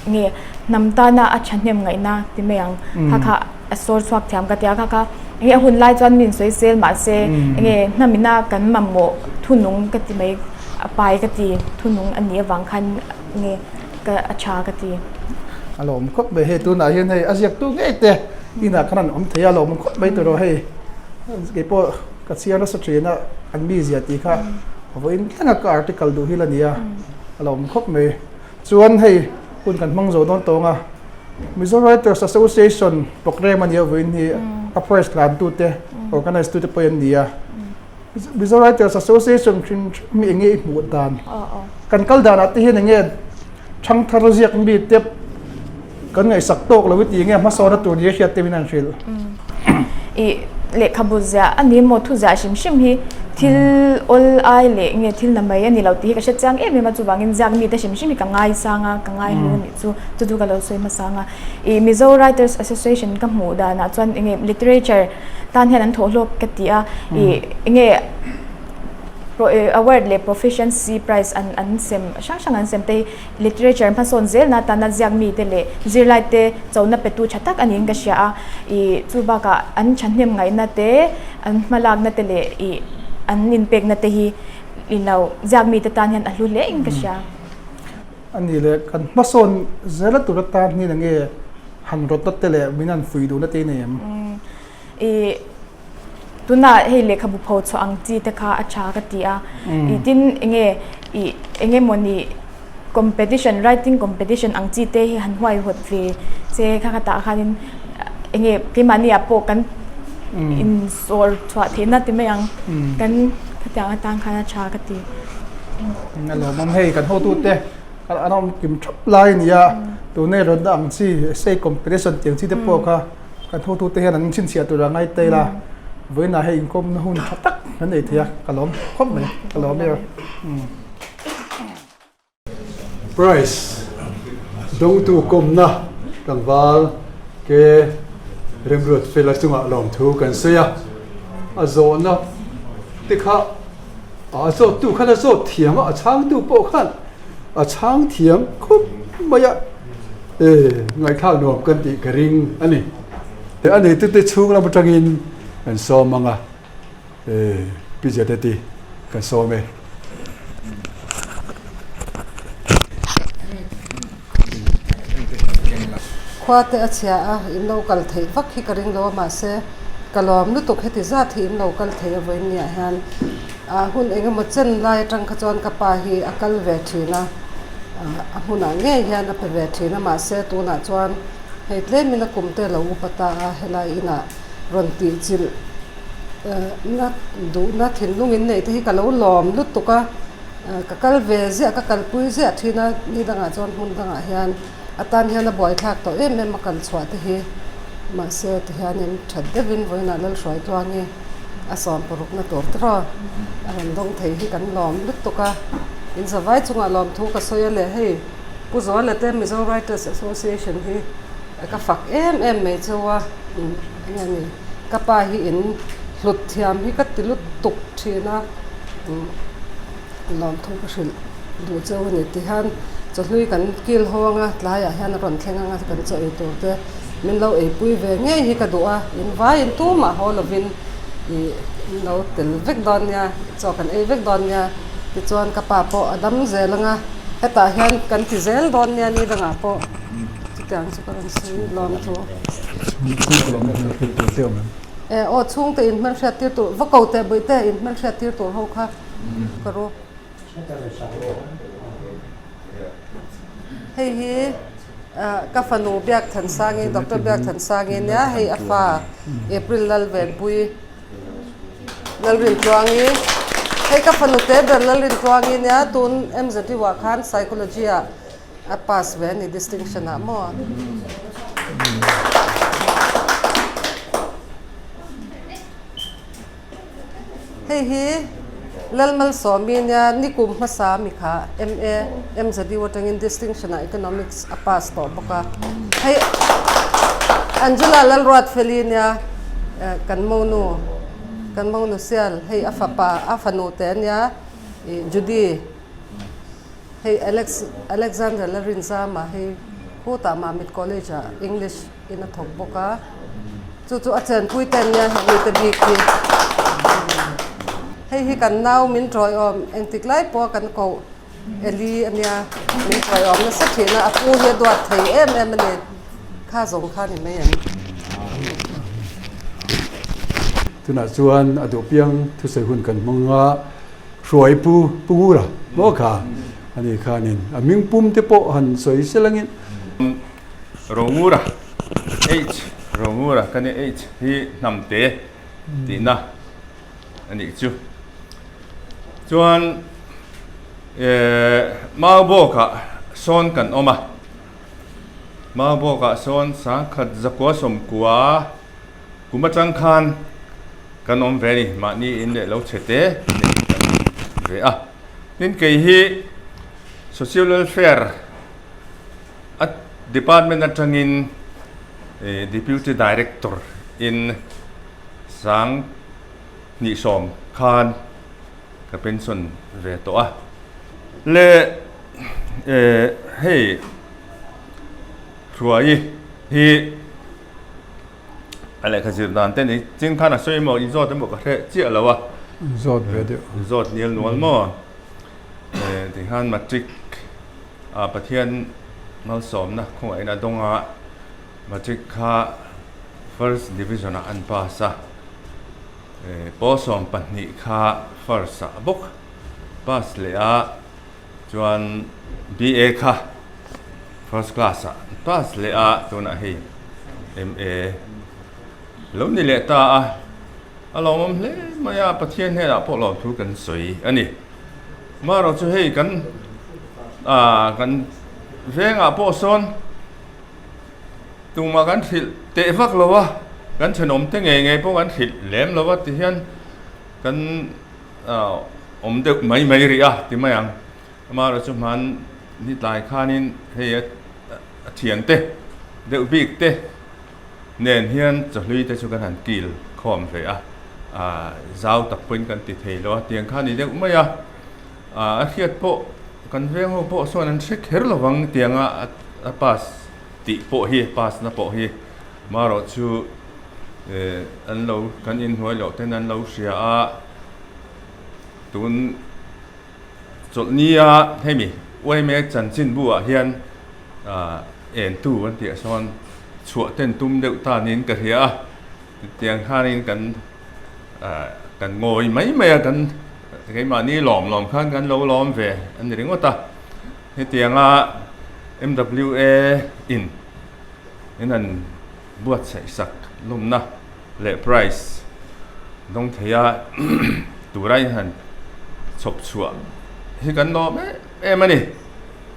nge hnam tana a thahnem ngaihna ti mai ang. Kha kha a sawr chhuak thiam ka tia, kha kha enge a hun lai chuan min sawi sel mahse enge hnamina kan mamawh thunung ka ti mai, a pai ka ti thunung a nih avang khan nge ka a tha ka ti. A lawm khawp mai hei tunah hian hei a ziaktu ngei te inah khan an awm thei a, a lawm khawp mai tawh hei keipawh. Ka chhiar nasa thin a, an mizia tih kha vawiin thleng a ka article duh hi la ni a, a lo awm khawp mai. Chuan hei hun kan hmang zo dawn tawng a, Mizo Writers Association programme a nia vawiin hi a press tlan tu te, organise tu te pawh an ni a. Mizo Writers Association hrim hrim hi enge i hmuh dan? Kan kal danah te hian enge thangthar ziak mi te Kan ngaihsak tawk lo i ti nge hmasawna tur ni a hriat deuhin an hrilh. I lehkhabu ziah a ni maw thu ziah hrim hrim hi thil awl ai leh nge thil na mai a ni lo tih hi ka hre chiang em em a chuvangin ziak mite hrim hrim hi ka ngaisang a ka ngai hlu a nih chu chu chu ka lo sawi hmasa ang a. I Mizo Writers Association ka hmuh danah chuan enge literature tan hian an thawh hlawk ka ti a i enge award leh proficiency prize an an sem hrang hrang an sem te hi Literature hmasawn zelna atana ziak mite leh zirlaite chona petu tha tak a niin ka hria a, ih chu bakah an thahnem ngaihna te, an hmalakna te leh ih an inpekna te hi ih lo ziak mite tan hian a hlu hle in ka hria. A ni leh kan hmasawn zela tur atan hian enge han rawtna te leh min han fui duhna te i nei em? Ih Tunah hei lehkhabu pho chhuah ang chi te kha a tha ka ti a, ih tin enge ih enge mawni competition writing competition ang chi te hi han huaihawt ve che kha kha tah khanin enge keimahni ah pawh kan insawr chhuah theihna ti mai ang kan khatiang atan khan a tha ka ti. A lawmawm hei kan hotute an awm kim thap lai a ni a, tuna i rawn ang chi essay competition tih ang chi te pawh kha Kan thawktute hian an chhinchhiah tur a ngai tail a, vawiinah hei inkawmna hun tha tak kan nei thei a, ka lawm khawp mai, ka lawm e. Prize dawngtu kawmna tlangval ke Remruat Fela chungah lawmthu kan sawi a, a zawhna te kha a zawttu khan a zawt thiam a, a chhangtu pawh khan a chhang thiam khawp mai a. E, ngaihthlak nuam kan tih ka ring a ni. A neitute chhung lam atangin kan sawm ang a, Pi Jadeti kan sawm e. Khua te a chhia a, in lo kal theih vak hi ka ring lo a, mahse ka lawm lutuk heti zat hi in lo kal thei a vawiin niah hian hun eng emaw chen lai atang kha chuan ka pa hi a kal ve thin a, a hmunah ngei hian a pe ve thin a, mahse tunah chuan hei tlemin a kum te a lo upa ta a, helai inah rawn tih chilh na duhna thinlung in neih te hi ka lo lawm lutuk a. Ka kal ve ziah, ka kalpui ziah thin a, ni dangah chuan hmun dangah hian a tan hian a buaithlak tawh em em a kal chhuah te hi. Mahse tihianin that deuhin vawiinah Lalhruaitluangi a sawm parukna tur tiraw a rawn dawng thei hi kan lawm lutuk a. In zavai chungah lawmthu ka sawi a leh hei Pu Zuala te Mizo Writers Association hi ka fak em em mai cheu a, enge ni ka pa hi in hlut thiam hi ka ti lutuk thin a. Lawmthu ka hrilh duh cheu a ni ti hian chawhlui kan kil ho anga tlaiah hian a rawn thleng anga kan chaw ei tur te min lo eipui ve ngei hi ka duh a, in vaiin tumah haw lovin ih min lo tel vek dawn nia chaw kan ei vek dawn nia tichuan ka pa pawh a dam zel anga hetah hian kan ti zel dawn nia ni dangah pawh chutiang chu ka rawn sawi lawmthu. E aw chhungte in hmelhriat tir tur va ko teh bawih te in hmelhriat tir tur ho kha ka ru. Hei hi ka fanu Biakthansangi Doctor Biakthansangi nia hei a fa April Lalvenpui Lalrintluangi hei ka fanu te ber Lalrintluangi nia tun MZU ah khan Psychology ah A pass ve a ni distinction ah maw? Hei hi Lalmalsawmi nia nikum hmasa mi kha MA MZU atangin distinction ah economics a pass tawh bawk a. Hei Angela Lalruatfeli nia kan monu kan monu sial hei a fapa a fanu te ania Judy. Hei Alex Alexander Larinzama hei khutah Mamit College ah English in a thawk bawk a, chu chu a chenpui te an nia hemi te bik hi. Hei hi kan nau min tawiawm engtik lai pawh a kan koh Eli a nia, min tawiawm nasa thin a, a pu hi a duat thei em em a ni, kha zawng kha ni mai em. Tunah chuan a duh piang thusawi hun kan hmang a. Hruai pu Pu Ngura maw kha a ni khanin a hming pum te pawh han sawi sel angin. Rongura, H, Rongura ka nia H hi hnamte tihna a nih chu. Chuan Maubawkah sawn kan awm a, Maubawkah sawn sangkhat zakua sawmkua Kum atang khan kan awm ve a ni, mahni in leh lo chhe te nei kan awm ve a. Tin, kei hi Social Welfare a department atangin Deputy Director in sang hnih sawm khan ka pension ve tawh a. Le hei Hruai hi. A lehkha zir dan te ni ching khan a sawi maw in zawt emaw ka hre chiah lo a. In zawt ve deuh. In zawt nial nual maw? Eh tikhan matric ah Pathian malsawmna khawngaihna dawnga matric kha first division ah an pass a. Eh pawl 12 kha first ah bawk pass leh a chuan BA kha First class ah pass leh a tunah hei MA lo ni leh ta a, a lawmawm hle mai a, Pathian hnenah pawh lawmthu kan sawi a ni. Marawh chu hei kan ah kan vengah pawh sawn tumah kan hrilh teh vak lo a, kan thenawm te ngei ngei pawh kan hrilh lem lo a tihian kan ah awm deuh mai mai rih a ti mai ang. Amaherawh chu hman ni tlai khanin hei a thiante deuh bik te nen hian chawhlui te chu kan han kil khawm ve a, zau tak pawhin kan ti thei lo a, tiang kha a ni deuh mai a, a hriat pawh kan veng ho pawh sawn an hre kher lo vang tianga a pass tih pawh hi pass na pawh hi amaherawh chu. an lo kan inhnuai loh ten an lo hria a, tun chawlhnia hemi yma chanchinbu ah hian entu an tih ah sawn chhuah ten tum deuh ta niin ka hria a, tiang khanin kan kan ngawi mai mai a kan keimahni lawm lawm khan kan lo lawm ve a ni ringawt a, hetianga MWA in in an buatsaih sak lawmna leh prize dawng thei a tura in han chhawp chhuah hi kan lawm em em a ni.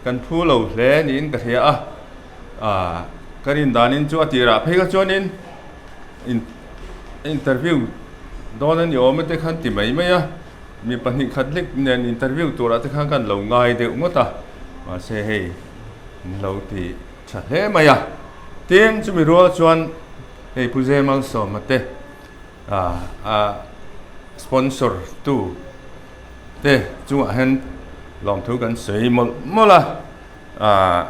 Kan phu lo hle niin ka hria a, ah ka rin danin chu a tirah phei kha chuanin in interview dawn a ni awm te khan ti mai mai a, mi pahnih khat lek nen interview turah te khan kan lo ngai deuh ngawt a, mahse hei an lo ti Tha hle mai a. Tin, chumi rual chuan hei Pu Zemalsawma te a sponsor tu te chungah hian lawmthu kan sawi mawlh mawlh a.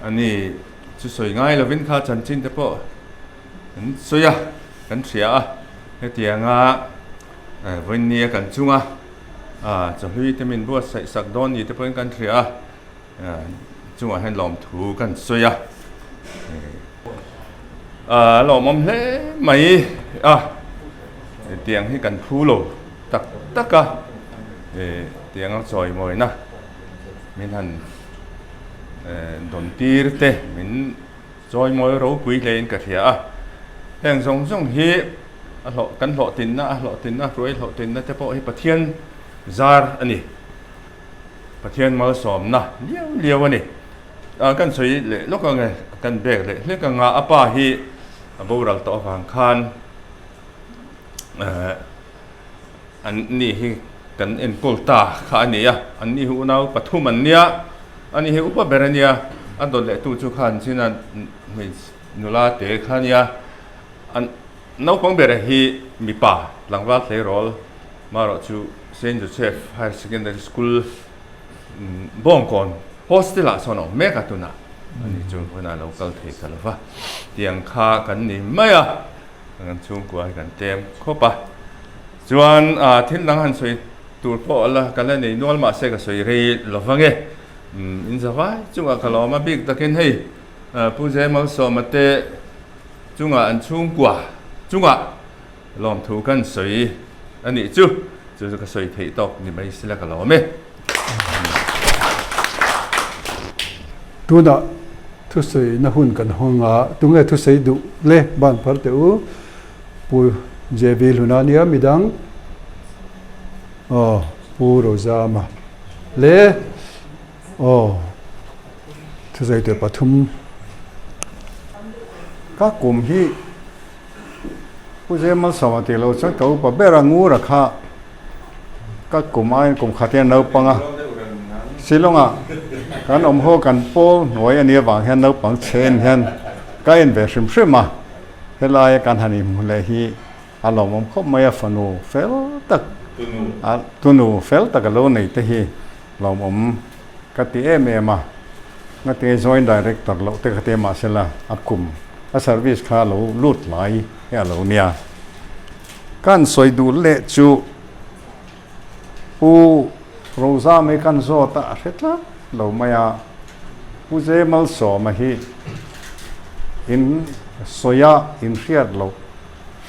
Ani chu sawi ngai lovin kha chanchin te pawh kan sawi a, kan hria a. Hetianga vawinia kan chunga chawhlui te min buatsaih sak dawn ni te pawhin kan hria a. Chungah hian lawmthu kan sawi a, a lawmawm hle mai a, tiang hi kan phu lo tak tak a, tianga chawimawina min han dawn tir te min chawimawi ropui hle in ka hria a, heng zawng zawng hi a hlawh kan hlawhtinna a hlawhtinna hruai hlawhtinna te pawh hi Pathian zar a ni. Pathian malsawmna liau liau a ni. Kan sawi leh lawk ang e, kan bek leh hlek ang a, a pa hi a boral tawh avang khan an ni hi kan enkawl ta kha a ni a, an ni hi unau pathum an nia, a ni hi upa ber a nia, a dawt leh tu chu khan china hmeichhe nula te kha a nia, an naupang ber hi mipa tlangval tleirawl. Marawh chu Saint Joseph Higher Secondary School Bawngkawn hostel ah sawn a awm mek a tunah ani chu vawiinah lo kal thei ta lova tiang kha kan ni mai a kan chhungkua hi kan tlem khawp a chuan thil dang han sawi tur pawh la ka la nei nual mahse ka sawi rei lova nge in za vai chungah ka lawm a bik takin hei Pu Zemalsawma te chungah an chhungkua chungah Lawmthu kan sawi a nih chu, chu chu ka sawi theih tawk ni mai sila ka lawm e. Tunah thusawi na hun kan hawng a, tunge thusawi duh le ban phar teh u, Pu JV Hluna nia midang aw Pu Rozama le aw thusawi tur pathum. Ka kum hi. Pu Zemalsawma tih loh chuan ka upa ber a Ngura kha ka kum aiin kum khat hian naupang a, Shillong-ah kan awm ho kan pawl hnuai a nih avang hian naupang chhen hian ka en ve hrim hrim a, helaia kan han inhmu leh hi a lawmawm khawp mai a, fanu fel tak tunu fel tak a lo nei te hi lawmawm ka ti em em a, ngati joint director loh te kha ti mahsela a kum a service kha a lo lut lai hi a lo nia. Kan sawi duh leh chu Pu Roza mai kan zawt a, a hre tlat lo mai a, Pu Zemalsawma hi in sawi a, in hriat loh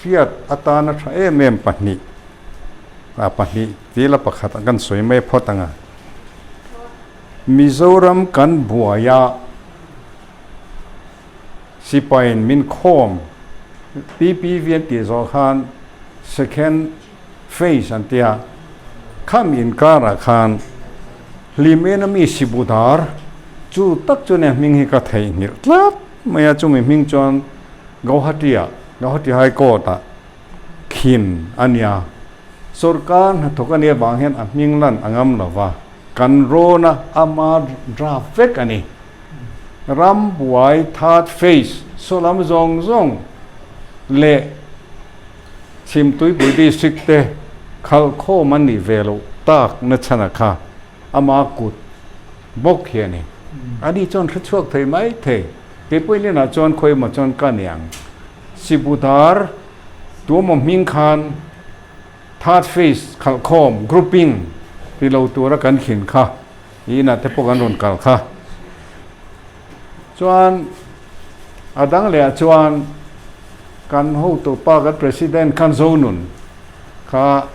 hriat atana tha em em pahnih a pahnih tila pakhat a kan sawi mai phawt ang a. Mizoram kan buai a, sipaiin min khawm PPV an tih zawh khan second phase an tia, khami inkarah khan hlim en a mi Sibudar chu tak chu nia hming hi ka theihnghilh tlat mai a, chumi hming chuan Gauhati-ah, Gauhati High Court-ah khin a nia. Sorkar hnathawk a nih avang hian a hming lan a ngam lo va, kan rawn a, ama draft vek a ni. Ram buai third phase saw lam zawng zawng leh Chhimtuipui district te khalh khawm an nih ve loh tak na chhan a kha ama kut bawk hi a ni. Ani chuan hre chhuak thei mai thei. Keipawhin inah chuan khawi emaw chuan ka ni ang. Sibudar tuamaw hming khan third phase khalhkhawm, grouping, ti lo tura kan khin kha i inah te pawh kan rawn kal kha. Chuan a dang lehah chuan kan hotu pa kan President khan Zonun kha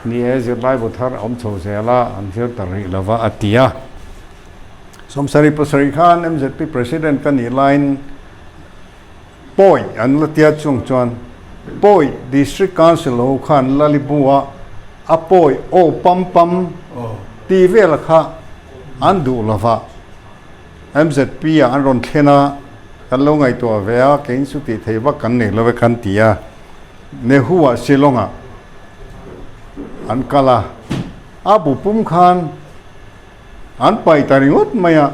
ni e zirlaibu thar a awm chho zel a, an zir ta rih lova a ti a. 77 khan MZP President ka nih laiin Pawi an la tia chung chuan Pawi District Council ho khan Lalibua a pawi aw pam pam tih vel kha an duh lova MZP ah an rawn thlen a, kan lo ngaihtuah ve a, keiin chu tih theih vak kan nei lo e kan ti a, Nehu ah Shillong ah an kal a, a bu pum khan An paih ta ringawt mai a,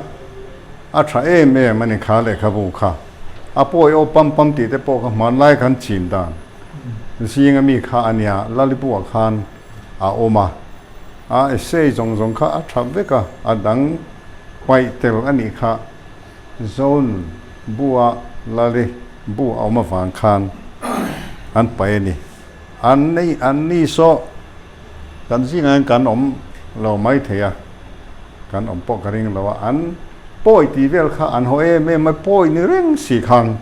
a tha em em a ni kha lehkhabu kha. A pawi aw pam pam tih te pawh kha hmanlai khan chin dan zing a mi kha a nia, Lalipuah khan a awm a, a essay zawng zawng kha a tha vek a, a dang paih tel a nih kha. Zone bua Lali bu a awm avang khan an paih a ni. An nei an ni saw. Kan zingah hian kan awm lo mai thei a, kan awm pawh ka ring lo a, an pawi tih vel kha an haw em em mai, pawi ni reng si khan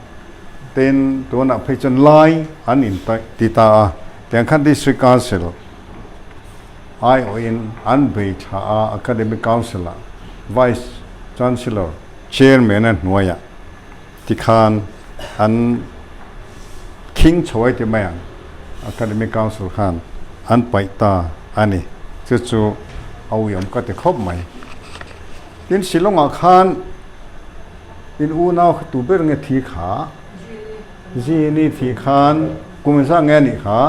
tin tunah phei chuan lai an in ti ta a, tiang khan District Council aiawhin an bei thla a, Academic Council ah Vice Chancellor Chairman a hnuaiah tikhan an khing chho ai ti mai ang, Academic Council khan an paih ta a ni. Chu chu a uiawm ka ti khawp mai. Tin, Shillong-ah khan in unau kha tu ber nge thi kha? Zini thi khan kum engzah nge a nih kha?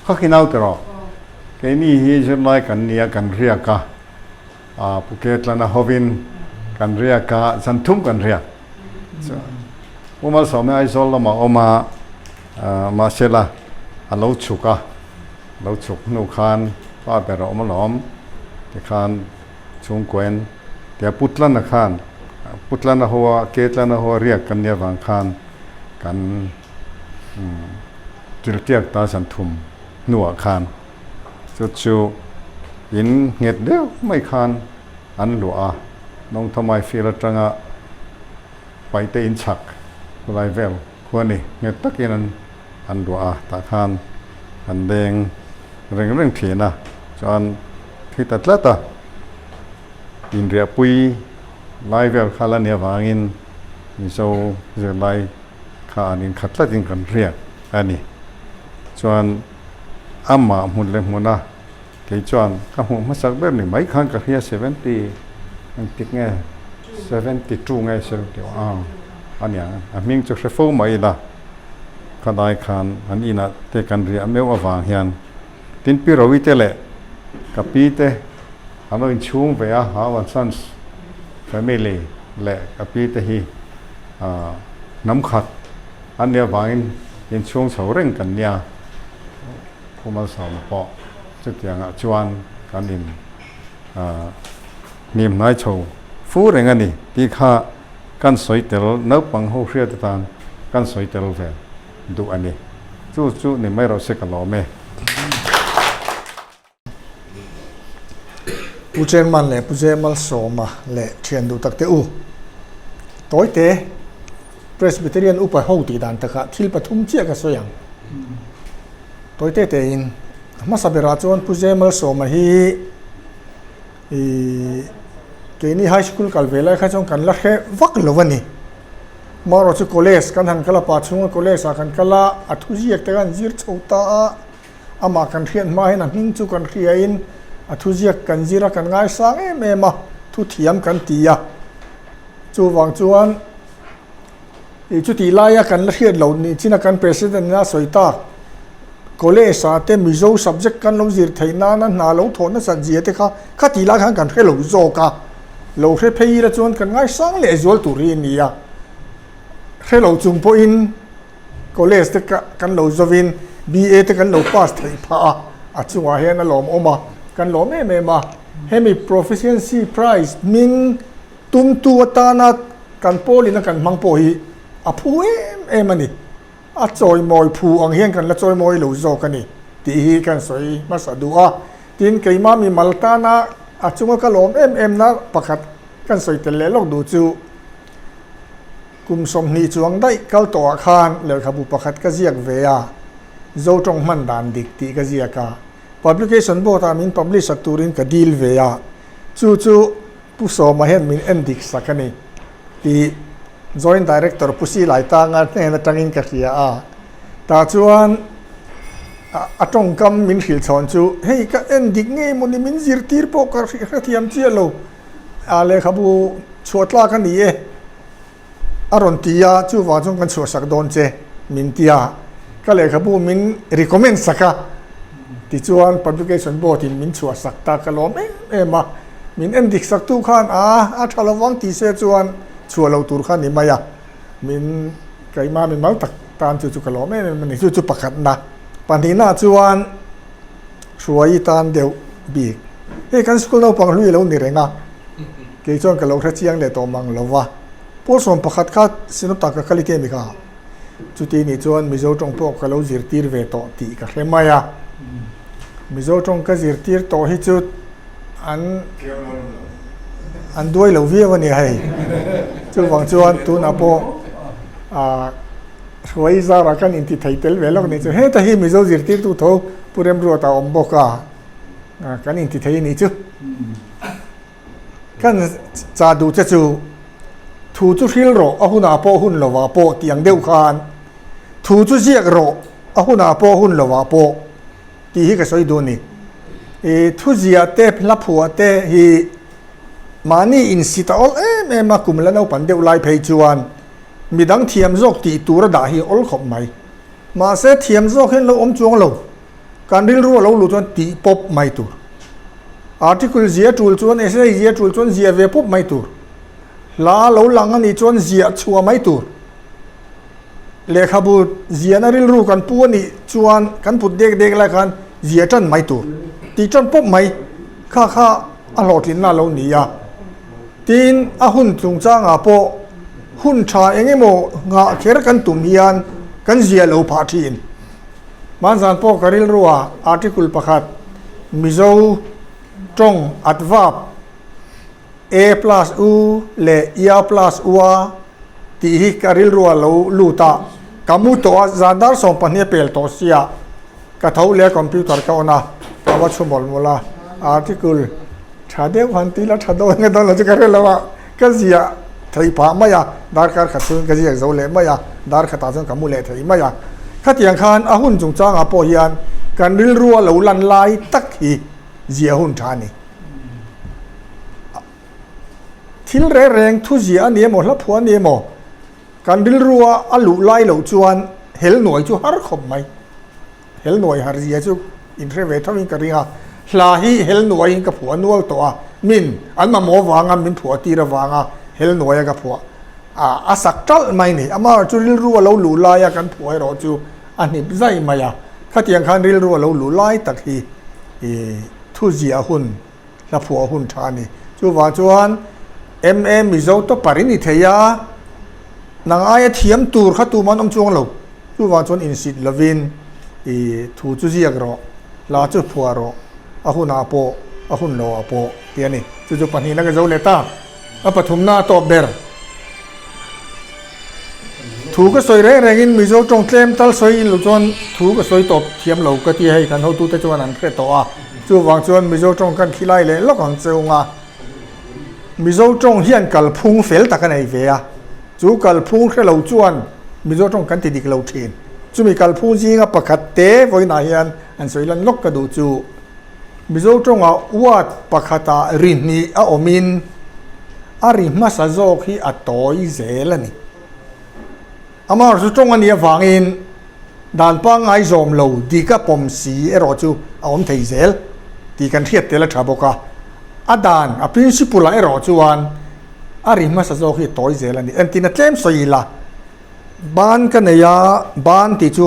Kha khi nau tiraw? Keini hi zirlai kan nia kan riak a. Pu Ketlana hovin kan riak a, zan thum kan riak. Pu Malsawmi Aizawl lamah a awm a, mahsela a lo chhuk a, lo chhuk hnu khan pa ber a awm alawm tikhan chhungkuain tia Pu Tlana khan Pu Tlana hoa Ketlana hoa riak kan nih avang khan kan tirtiak ta zan thum hnuah khan Chu chu in nghet deuh mai khan an luah a, Nongthamai field atanga paite in chhak khulai vel khu a ni, nghet takin an an luah a, tah khan an leng reng reng thin a, chuan thi ta tlat a, inriahpui lai vel kha la ni avangin Mizo zirlai kha an inkhat tlatin kan hriat a ni. Chuan amah hmun leh hmuna kei chuan ka hmuh hmasak ber ni mai khan ka hria 70 engtik nge 72 nge 71 a niang a hming chu hre fo mai ila khadai khan an inah te kan riah meuh avang hian tin pi Rowi te leh ka pi te an lo inchhung ve a Hau and Sons family leh ka pi te hi hnam khat an nih avangin inchhung chho reng kan nia. Pu Malsawma pawh chutiangah chuan kan in hnim hnai chho fu reng a ni tih kha kan sawi tel naupang ho hriat atan kan sawi tel ve duh a ni. Chu chu ni mai rawh se ka lawm e. Pu Chairman leh Pu Jemalsawma leh thian duh tak te u, tawite Presbyterian upa ho tih dan takah thil pathum chiah ka sawi ang. Tawite tein hmasa berah chuan Pu Jemalsawma hi ih keini high school kal ve lai kha chuan kan la hre vak lo a ni. Marawh chu college kan han kal a, pa chhunga college ah kan kal a, a thuziak te khan zir chho ta a. Amah kan hriat hma hian a hming chu kan hriain a thuziak kan zir a, kan ngaisang em em a, thu thiam kan ti a. Chuvang chuan ih chutih laia kan la hriat loh nih chin a kan President ina sawi tak College ah te Mizo subject kan lo zir theih nana hna lo thawh nasat zia te kha khatih lai khan kan hre lo zawk a, lo hre phei ila chuan kan ngaisang leh zual tur hi a ni a. Hre lo chung pawhin College te kan lo zawin BA te kan lo pass theih phah a, a chungah hian a lawmawm a, kan lawm em em a. Hemi Proficiency Prize hming tumtu atana kan pawlina kan hmang pawh hi a phu em em a ni. a chawimawi phu ang hian kan la chawimawi lo zawk a ni tih hi kan sawi hmasa duh a. Tin, keimah mimal tana a chunga ka lawm em em na pakhat kan sawi tel leh lawk duh chu kum 20 chuang daih kal tawhah khan lehkhabu pakhat ka ziak ve a, Zo tawng hman dan dik tih ka ziak a, Publication Board ah min publish sak turin ka dil ve a, chu chu Pu Sawma hian min en dik sak a ni tih Joint Director Pu Silai Tanga hnen atangin ka hria a, tah chuan a tawngkam min hrilh chhawn chu hei ka en dik ngei maw ni min zirtir pawh ka hrethiam chiah lo, a lehkhabu chhuah tlak a ni e. A rawn ti a, chuvang chuan kan chhuahsak dawn che min ti a, ka lehkhabu min recommend sak a, tichuan publication board in min chhuahsak ta ka lawm em em a, min en dik sak tu khan a a tha lovang ti se chuan chhuah lo tur kha ni mai a, min keimah mimal tak tan chu chu ka lawm em em a ni, chu chu pakhatna, pahnihna chuan Hruai tan deuh bik, hei kan school naupang hlui a lo ni reng a. Kei chuan ka lo hre chiang leh tawh mang lo va, Paul 11 kha Sinopta ka kal i te mi kha? Chuti nih chuan Mizo tawng pawh ka lo zirtir ve tawh tih ka hre mai a. Mizo tawng ka zirtir tawh hi chu an an duai lo viau a nia hei. Chuvang chuan tunah pawh ah Hruai zara kan inti thei tel ve lawk nih chu. Heta hi Mizo zirtirtu tho Pu Remruata a awm bawk a, kan inti thei a nih chu. Kan cha duh che chu thu chu hril rawh a hunah pawh hun lovah pawh tih ang deuh khan thu chu ziak rawh a hunah pawh hun lovah pawh tih hi ka sawi duh a ni. I thu ziah te hla phuah te hi mahni insit a awl em em a kum la naupan deuh lai phei chuan midang thiam zawk tih tur a dah hi a awl khawp mai. Mahse thiam zawk hian lo awm chuang lo. Kan rilru a lo luh chuan tih pawp mai tur. Article zia tul chuan, essay zia tul chuan ziah ve pawp mai tur. Hla lo lang a nih chuan ziah chhuah mai tur. Lehkhabu ziahna rilru kan pu a nih chuan kan put dek dek lai khan ziah tan mai tur. Tih tan pawp mai kha kha a hlawhtlinna a lo ni a. Tin, a hun chungchangah pawh hun tha eng emaw nghah kher kan tum hian kan ziah lo phah thin. Hmanzan pawh ka rilrua article pakhat Mizo tawng adverb A plus U leh Ia plus Ua tih hi ka rilrua lo lut a, ka mu tawh a, zan dar 12 a pel tawh sia, ka tho leh a computer ka on a, ka va chhu mawlh mawlh a, article tha deuh han ti la tha dawn nge dawn lo chu ka hre lo a, ka ziah thei phah mai a, darkar khat chhungin ka ziak zo leh mai a, dar khatah chuan ka mu leh thei mai a. Khatiang khan a hun chungchangah pawh hian kan rilrua lo lan lai tak hi ziah hun tha a ni. Thil reng reng thu ziah a ni emaw, hla phuah a ni emaw, kan rilrua a luh lai loh chuan hel nuai chu har khawp mai. Hel nuai har zia chu inhre ve tho in ka ring a, hla hi hel nuai in ka phuah nual tawh a, min an mamawh avanga min phuah tir avanga hel nuai a ka phuah a, a sak talh mai ni. Amaherawhchu chu rilru a lo luh lai a kan phuah erawh chu a hnip zai mai a, khatiang khan rilru a lo luh lai tak hi i thu ziah hun, hla phuah hun tha a ni. Chuvang chuan MA Mizo topper i ni thei a, nang aia thiam tur kha tumah an awm chuang lo. Chuvang chuan insit lovin i thu chu ziak rawh, hla chu phuah rawh, a hunah pawh, a hun loah pawh tih a ni. Chu chu pahnihna ka zo leh ta. A pathumna a tawp ber. Thu ka sawi reng rengin Mizo tawng tlem tal sawi in lo chuan thu ka sawi tawp thiam lo ka ti a, hei kan hotute chuan an hre tawh a. Chuvang chuan Mizo tawng kan khilai leh lawk ang che ung a. Mizo tawng hian kalphung fel tak a nei ve a, chu kalphung hre lo chuan Mizo tawng kan ti dik lo thin. Chumi kalphung zinga pakhat te vawiinah hian an sawi lan lawk ka duh chu Mizo tawngah word pakhatah ri hnih a awmin a ri hmasa zawk hi a tawi zel a ni. Amaherawhchu tawng a nih avangin dan pangngai zawm lo dik a pawm si erawh chu a awm thei zel tih kan hriat tel a tha bawk a. A dan, a principle ah erawh chuan a ri hmasa zawk hi a tawi zel a ni. Entin a tlem sawi ila, ban ka nei a, ban tih chu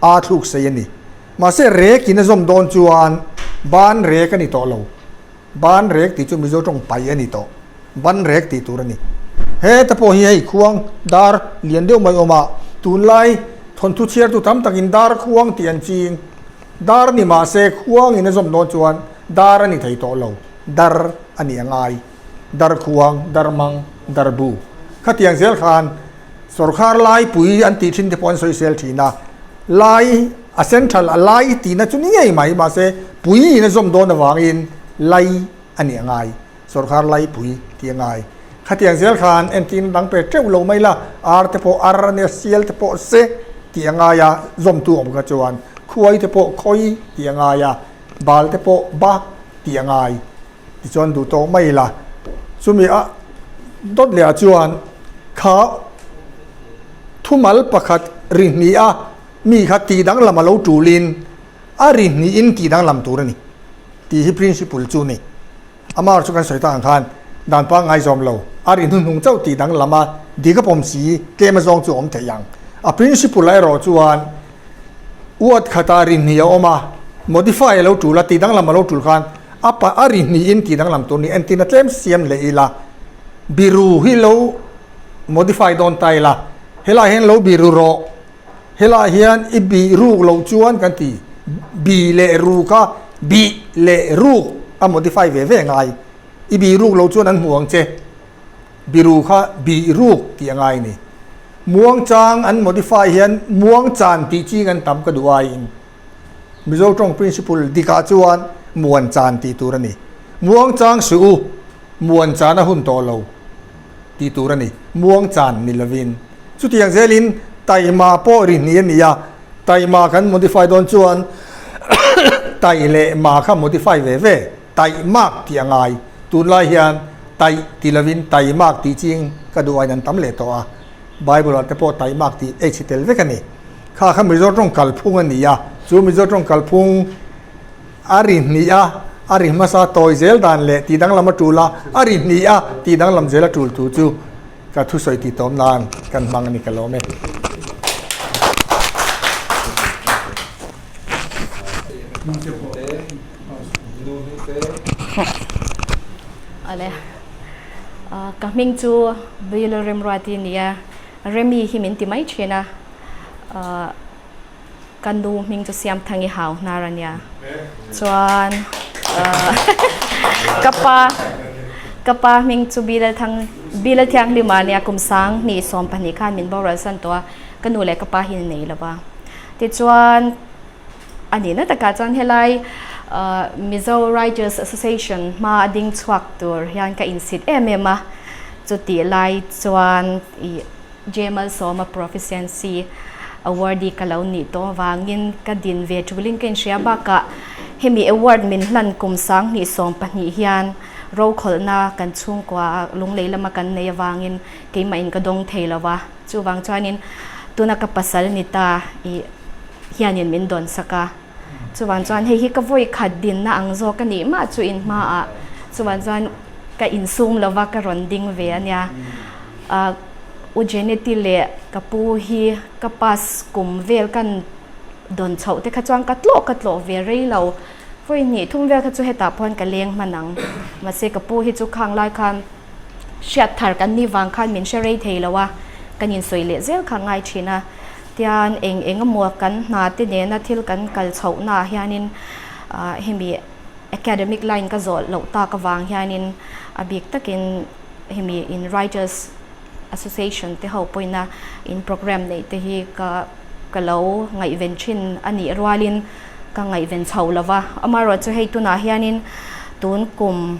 a thluk sei a ni. Mahse rek in a zawm dawn chuan ban rek a ni tawh lo. Ban rek tih chu Mizo tawng pai a ni tawh. Ban rek tih tur a ni. Heta pawh hi hei khuang dar lian deuh mai awm a, tunlai Thawnthu chhiartu tam takin dar khuang tih an ching. Dar ni mah se khuangin a zawm dawn chuan dar a ni thei tawh lo, dar a ni a ngai. Dar khuang, dar mang, dar bu. Khatiang zel khan sawrkhar laipui an tih thin te pawh an sawisel thin a, lai a central a lai tihna chu ni ngei mai mahse puiin a zawm dawn avangin lai a ni a ngai. Sawrkhar laipui tih a ngai. Khatiang zel khan entin dang pe teuh lo mai la, ar te pawh ar a nia, sial te pawh se tih a ngai a, zawmtu awm kha chuan khuai te pawh khawi tih a ngai a, bal te pawh ba tih a ngai. Tichuan duh tawh mai la. Chumi a dawt leh ah chuan kha thumal pakhat ri hnih a mi kha tih danglam a lo tulin a ri hnihin tih danglam tur a ni tih hi principle chu a ni. Amah chu kan sawi tak ang khan dan pangngai zawm lo, a ri hnuhnung chauh tih danglam a dik a pawm si, tlem a zawng chu a awm thei ang. A principle ah erawh chuan word khata ri hnih a awm a, modify a lo tul a, tih danglam a lo tul khan a pa a ri hnihin tih danglam tur ni entin a tlem siam leh ila, biru hi lo modify dawn ta ila, helaiah hian lo biru rawh. Helaiah hian i bih ruk loh chuan kan ti bi leh ru kha bih leh ruk a modify ve ve ngai. I bih ruk loh chuan an hmu ang che. Biru kha bih ruk tih a ngai a ni. Muangchang an modify hian muangchan tih ching an tam ka duh aiin Mizo tawng principle dikah chuan muanchan tih tur a ni. Muangchang suh u, muanchan a hun tawh lo tih tur a ni. Muangchan ni lovin. Chutiang zelin taima pawh ri hnih a ni a, taima kan modify dawn chuan tai leh ma kha modify ve ve, taihmak tih a ngai. Tunlai hian taih ti lovin taimak tih ching ka duh aiin an tam leh tawh a, Bible ah te pawh taihmak tih ei chhi tel vek a ni. Kha kha Mizo tawng kalphung a ni a, chu Mizo tawng kalphung a ri hnih a, a ri hmasa tawi zel dan leh tih danglam a tul a, a ri hnih a tih danglam zel a tul thu chu Ka thusawi tih tawm nan kan hmang a ni ka lawm e. Ale ka hming chu Bill Remruati nia Remi hi min ti mai thin a Ka nu hming chu Siamthangi hau hnar a nia. Chuan ka pa ka pa hming chu Bilalthang Bilalthianghlima a nia kum 20 14 khan min boral san tawh a, ka nu leh ka pa hi nei lo va. Tichuan a nihna takah chuan helai Mizo Writers Association hma a ding chhuak tur hian ka insit em em a, chutih lai chuan ih J Malsawma Proficiency Awardee ka lo nih tawh avangin ka din ve tulin ka inhria bakah hemi award min hlan kum 2014 hian rokhawlhna kan chhungkua lunglei lama kan nei avangin keimahin ka dawng thei lo va, chuvang chuanin tuna ka pasal ni ta ih hianin min dawn sak a, chuvang chuan hei hi ka vawi khat dinna ang zawk a nih mah chu in hmaah chuvang chuan ka insum lo va ka rawn ding ve a nia. U Jeneti leh ka pu hi ka pass kum vel kan dawn chhoh te kha chuan ka tlawh ka tlawh ve rei lo. Vawi hnih thum vel kha chu hetah pawh hian ka leng hman ang. Mahse ka pu hi chu khang lai khan hriat thar kan nih vang khan min hre rei thei lo a, kan insawi leh zel kha ngai thin a. Tian eng eng emaw kan hna te nena thil kan kal chhohnaah hianin hemi academic line ka zawh loh tak avang hianin a bik takin hemi in Writers Association te ho pawhina in programme neih te hi ka ka lo ngaihven thin a nih rualin ka ngaihven chho lo va. Amaherawhchu chu hei tunah hianin tun kum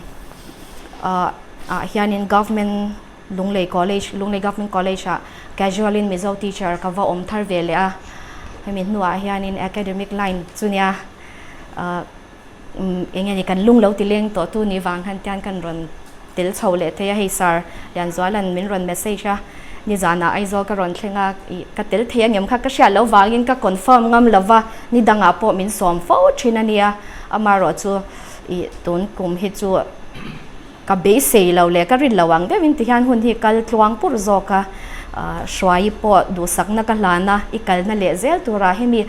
ah ah hianin Government Lunglei College, Lunglei Government College ah casual in Mizo teacher ka va awm thar ve leh a. Hemi hnuah hianin academic line chu nia ah Eng nge ni kan lung lo ti leng tawh tu ni vang khan tian kan rawn tel chho leh thei a, hei Sir Lianzuala'n min rawn message a, nizanah Aizawl ka rawn thleng a, ih ka tel thei angem kha ka hriat loh vangin ka confirm ngam lo va, ni dangah pawh min sawm fo thin a nia, amaherawh chu ih tun kum hi chu ka beisei lo leh ka rin lo ang deuhin tihian hun hi kal tluang pur zawk a, hruai pawh duhsakna ka hlan a, i kalna leh zel turah hemi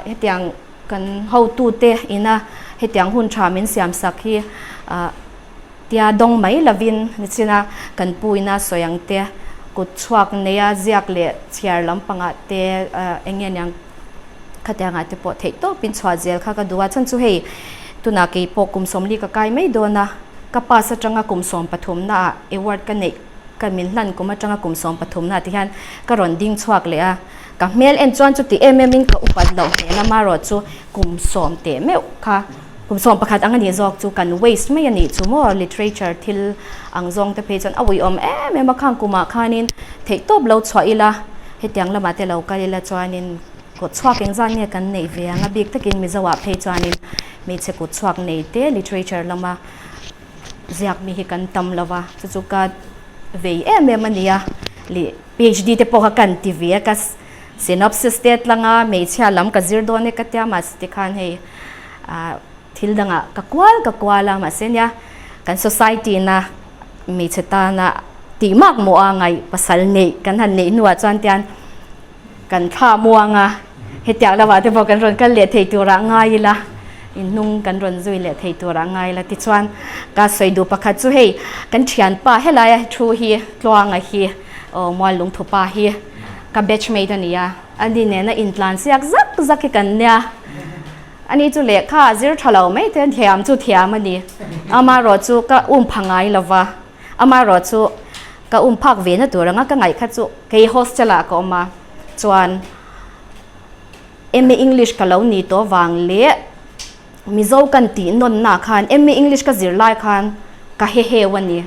hetiang. Kan hotute ina hetiang hun tha min siamsak hi tia dawng mai lovin nichina kan pu ina sawi ang te. Kut chhuak neia ziak leh chhiar lampangah te eng nge niang khatiangah te pawh theih tawpin chhuah zel kha ka duh a. Chhan chu hei tunah kei pawh kum sawmli ka kai mai dawn a, ka pass atanga kum sawmpathumnaah award ka neih ka min hlan kum atanga kum sawmpathumnaah ti hian ka rawn ding chhuak leh a. Ka hmel en chuan chuti em em in ka upat loh hmel a, marawh chu kum sawm teh meuh kha. Kum 11 ang a nih zawk chu kan waste mai a nih chu maw, literature thil ang zawng te phei chuan a uiawm em em a, khang kumah khanin theihtawp lo chhuah ila, hetiang lamah te lo kal ila chuanin kut chhuak engzat nge kan neih ve ang a bik takin Mizoah phei chuanin hmeichhe kut chhuak nei te literature lama ziak mi hi kan tam lo va, chu chu ka vei em em a nia, lih PhD te pawh kha kan ti ve a ka Synopsis te tlanga hmeichhia lam ka zir dawn e ka tia mahse tikhan hei ah thil dangah ka kual ka kual a mahse nia kan society na hmeichhe tana tih mak mawh a ngaih pasal neih kan han neih hnuah chuan tian kan thla muang a hetiang lamah te pawh kan rawn kal leh thei turah ngai ila inhnung kan rawn zui leh thei turah ngai ila tichuan ka sawi duh pakhat chu hei kan thianpa helaia thu hi Tluanga hi aw Muallungthupa hi. Ka batch mate a ni a, ani nena intlan siak zak zak hi kan nia. Ani chu lehkha a zir tha lo mai te, thiam chu thiam a ni. Amaherawh chu ka um pha ngai lo va, amaherawh chu ka um phak ve na tur anga ka ngaih kha chu kei hostel ah ka awm a, chuan MA English ka lo ni tawh vang leh Mizo kan tih nawnna khan MA English ka zir lai khan ka heheu a ni.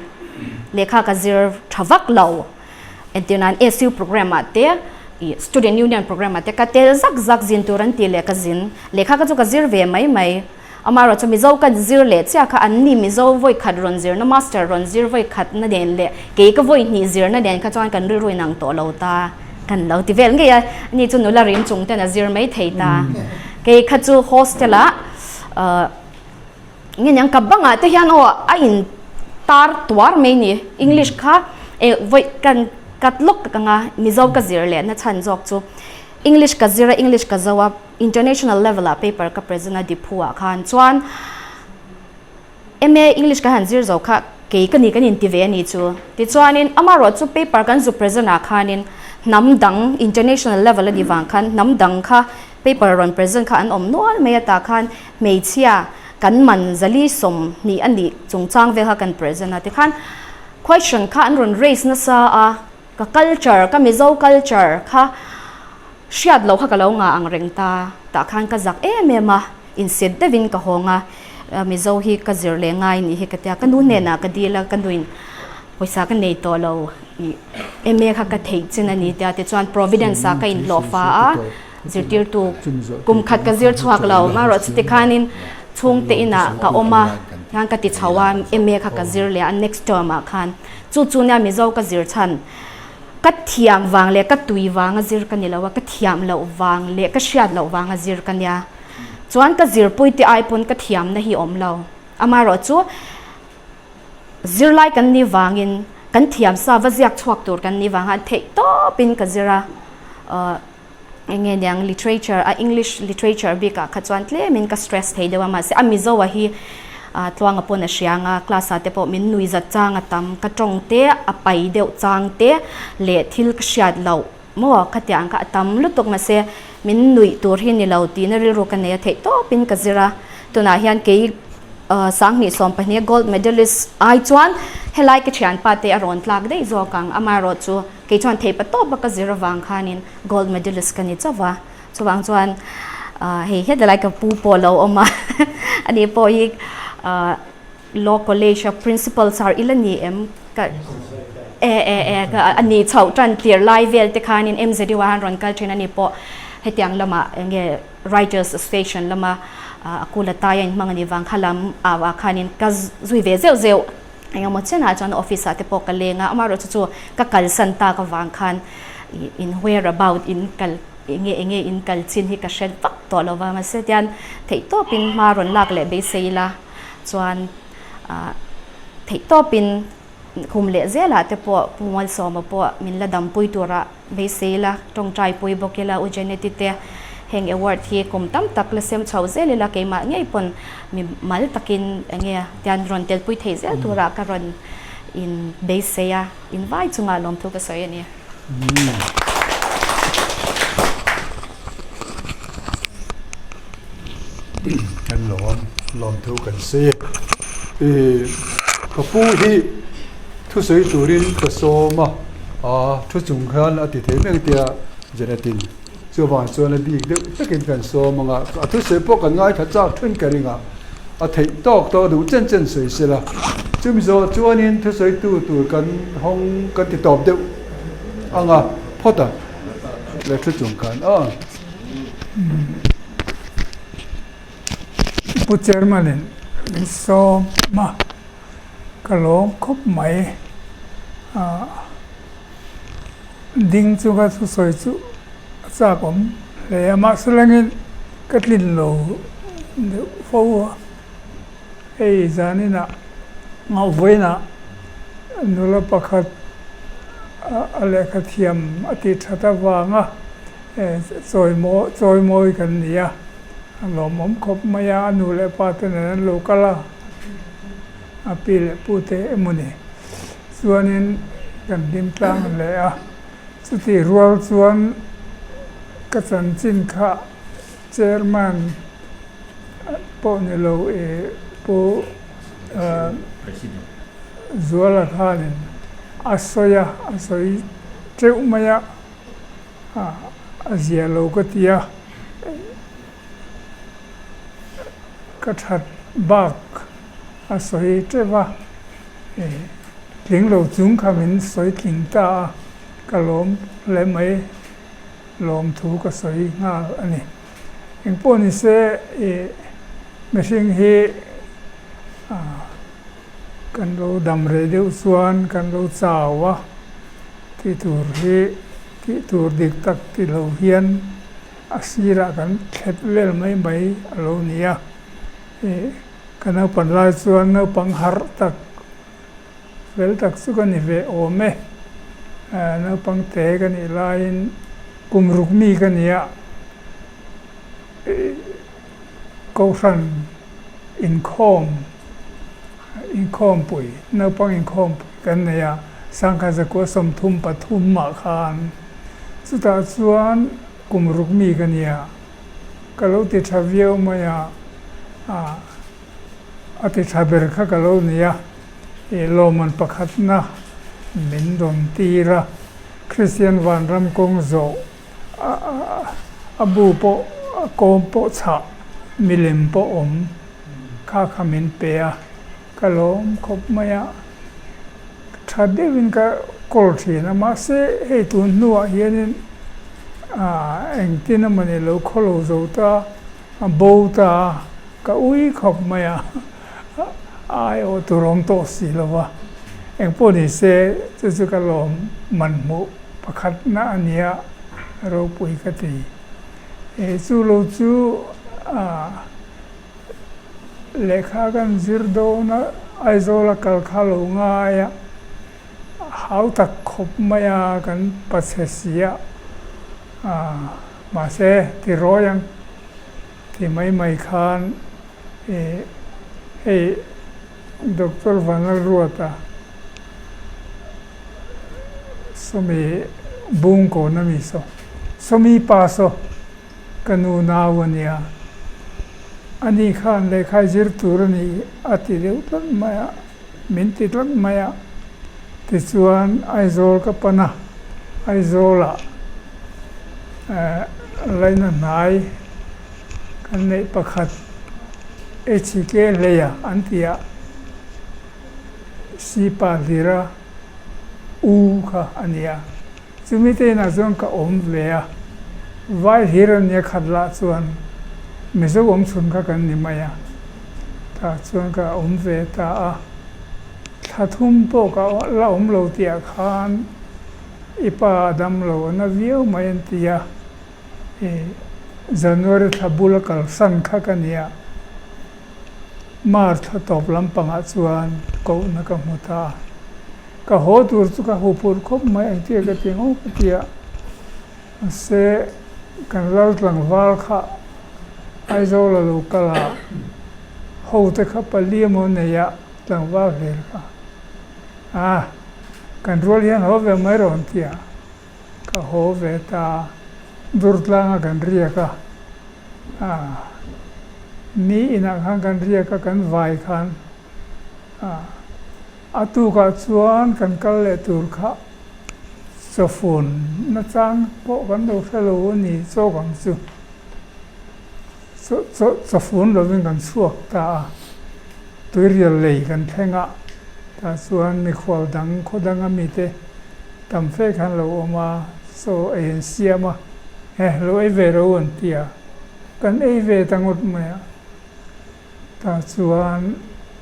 Lehkha ka zir tha vak lo. Entir nan SU program ah te ih Student Union program ah te ka tel zak zak zin tur an tih leh ka zin. Lehkha ka chu ka zir ve mai mai. Amaherawh chu Mizo ka zir leh chiah kha an ni Mizo vawi khat rawn zirna Master rawn zir vawi khat na nen leh kei ka vawi hnih zirna nen kha chuan kan rilru inang tawh lo ta kan lo ti vel ngei a. Ani chu nula rim chung ten a zir mai thei ta. Kei kha chu hostel ah ahh nge niang ka bangah te hian aw a in tar tuar mai ni English kha eh vawi kan cut lawk tak anga Mizo ka zir leh na chhan zawk chu English ka zir a English ka zo a international level ah paper ka present a Diphu ah khan chuan MA English ka han zir zo kha kei ka ni kan inti ve a ni chu. Tichuanin amaherawh chu paper kan zu present ah khanin hnam dang international level a nih vang khan hnam dang kha paper rawn present kha an awm nual mai a tah khan hmeichhia kan man zali 20 a nih chungchang vel kha kan present a tikhan question kha an rawn raise nasa a ka culture ka Mizo culture kha hriat loh kha ka lo ngah ang reng ta tah khan ka zak em em a. Inset deuhin ka hawng a, Mizo hi ka zir leh ngai nih hi ka tia, ka nu hnenah ka dil a, ka nuin pawisa ka nei tawh lo ih MA kha ka theih chin a ni tia tichuan Providence ah ka inhlawh fa a, zirtirtu kum khat ka zir chhuak lo, amaherawh chuti khanin chhungte inah ka awm a, hian ka ti chho a, MA kha ka zir leh a next term ah khan chu chu nia Mizo ka zir chhan ka thiam vang leh ka tui vanga zir ka ni lo a, ka thiam loh vang leh ka hriat loh vanga zir ka nia. Chuan ka zirpuite ai pawn ka thiamna hi awm lo. Amaherawh chu zirlai kan nih vangin kan thiam sa va ziak chhuak tur kan nih vanga theih tawpin ka zir a. Ahh eng nge niang literature a English literature bikah kha chuan tlemin ka stress thei deuh a mahse a Mizo a hi ah tluanga pawn a hria ang a class ah te pawh min nui zat chang a tam ka tawng te a pai deuh chang te leh thil ka hriat loh Maw khatiang kha a tam lutuk mahse min nuih tur hi ni lo tihna rilru ka nei a theih tawpin ka zir a, tunah hian kei 2012 gold medalist ai chuan helai ka thianpa te a rawn tlak daih zawk ang, amaherawh chu kei chuan theih pa tawp a ka zir avang khanin gold medalist ka ni chauh va, chuvang chuan hei hetilai ka pu pawh lo awm a ani pawh hi Law College a Principal sar ila ni em? Ka e e e ka a ni chhoh tan tir lai vel te khanin MZU ah han rawn kal thin a ni pawh hetiang lamah eng nge Writers Association lama a kul a tai a inhmang a nih vang kha lam ah ah khanin ka zui ve zeuh zeuh eng emaw chenah chuan office ah te pawh ka leng a amaherawhchu chu ka kalsan tak avang khan in whereabout in kal eng nge eng nge in kal chin hi ka hre vak tawh lo va mahse tian theihtawpin hma rawn lak leh beisei ila. Chuan theihtawpin kum leh zelah te pawh Pu Mualsawma pawh min la dampui tura beisei ila, tawngtai pui bawk ila, U Jeneti te heng award hi kum tam tak la sem chho zel ila keimah ngei pawn mi mal takin eng nge tian rawn telpui thei zel tura ka rawn in beisei a, in vai chungah lawmthu ka sawi a ni. Kan lawm, lawmthu kan sawi e. Ka pu hi thusawi turin ka sawm a, thu chung khan a ti thei mek tia Janet-in Chuvang chuan a bik deuh takin kan sawm ang a, a thusawi pawh kan ngaithla chak then ka ring a, a theih tawk tawk duh chen chen sawi se la. Chumi zawh chuanin thusawitu tur kan hawng kan ti tawp deuh ang a, phawt a, leh thu chung khan aw. Pu Chairman in min sawm a, ka lawm khawp mai. Ding chu ka thusawi chu a chak awm hle a, mahse lengin ka tlin lo deuh fo a, hei zaninah ngauhvawiinah nula pakhat a lehkha thiam a tih that avanga chawimawi chawimawi kan ni a, a lawmawm khawp mai a, a nu leh pa te nen an lo kal a, a pi leh pu te emaw ni. Chuanin kan hlim tlang leh a, chutih rual chuan ka chanchin kha Chairman pawh ni lo i Pu Zuala khanin a sawi a, a sawi teuh mai a, a zia lo ka ti a. Ka that bak a sawi teuh a, tling lo chung kha min sawi tling ta a, ka lawm hle mai, lawmthu ka sawi nghal a ni. Engpawh ni se ih mihring hi kan lo dam rei deuh chuan kan lo chau a, tih tur hi tih tur dik tak ti lo hian. A sirah kan thlep vel mai mai a lo ni a, ih ka naupan lai chuan naupang harh tak fel tak chu ka ni ve awm e. Naupang te ka nih laiin kum ruk mi ka ni a, ih kohhran inkhawm inkhawmpui naupang inkhawmpui kan nei a, sangkhat zakua 33 ah khan chutah chuan kum ruk mi ka nia, ka lo ti tha viau mai a, ah a ti tha ber kha ka lo ni a, ih lawmman pakhatna min rawn tir a, Kristian vanram kawng zawh a bu pawh a kawm pawh chhah milem pawh awm kha kha min pe a, ka lawm khawp mai a, tha deuhin ka kawl thin a mahse hei tun hnuah hianin ah engtin emawni lo khawlo zo ta a bo ta a ka ui khawp mai a a aiawh tur awm tawh si lo va engpawh ni se chu chu ka lawm man hmuh pakhatna a nia ropui ka ti eh chu lo chu ah. Lehkha kan zir dawn a, Aizawl a kal kha lo ngai a, hau tak khawp mai a kan pachhe si a, mahse ti rawi ang ti mai mai khan ih hei Doctor Vanlalruata sawmi bungkawn a mi saw sawmi pa saw. Ka nu nau a nia. Ani khan lehkha zir tur a ni a ti deuh tlat mai a, min ti tlat mai a. Tichuan Aizawl ka pan a, Aizawlah laina hnai kan neih pakhat HK hleia an ti a, Sipa hlira u kha a nia. Chumi te inah chuan ka awm ve a, vai hlir a nia khat lah chuan Mizo awm chhun kha kan ni mai a, tah chuan ka awm ve ta a, thla thum pawh ka la awm lo tih ah khan i pa a dam lo a na viau mai an ti a, i January thla bula kalsan kha ka ni a, March thla tawp lampangah chuan kohna ka hmu ta a. Ka haw tur chu ka huphurh khawp mai engtia ka ti ngawt ka ti a, mahse kan lal tlangval kha Aizawl a lo kal a, ho te kha pali emaw nei a tlangval hlir kha. A, kan rual hian haw ve mai rawh an ti a, ka haw ve ta a, Durtlanga kan riak a, a, ni inah khan kan riak a, kan vai khan, a, a tukah chuan kan kal leh tur kha chawfun nachang pawh kan lo hre lo a ni chawk ang chu. Chawfun lovin kan chhuak ta a, tuirial lei kan thleng a, tah chuan mikhual dang khaw danga mite tam fe khan lo awm a, chaw ei an siam a, he lo ei ve ro an ti a, kan ei ve ta ngawt mai a, tah chuan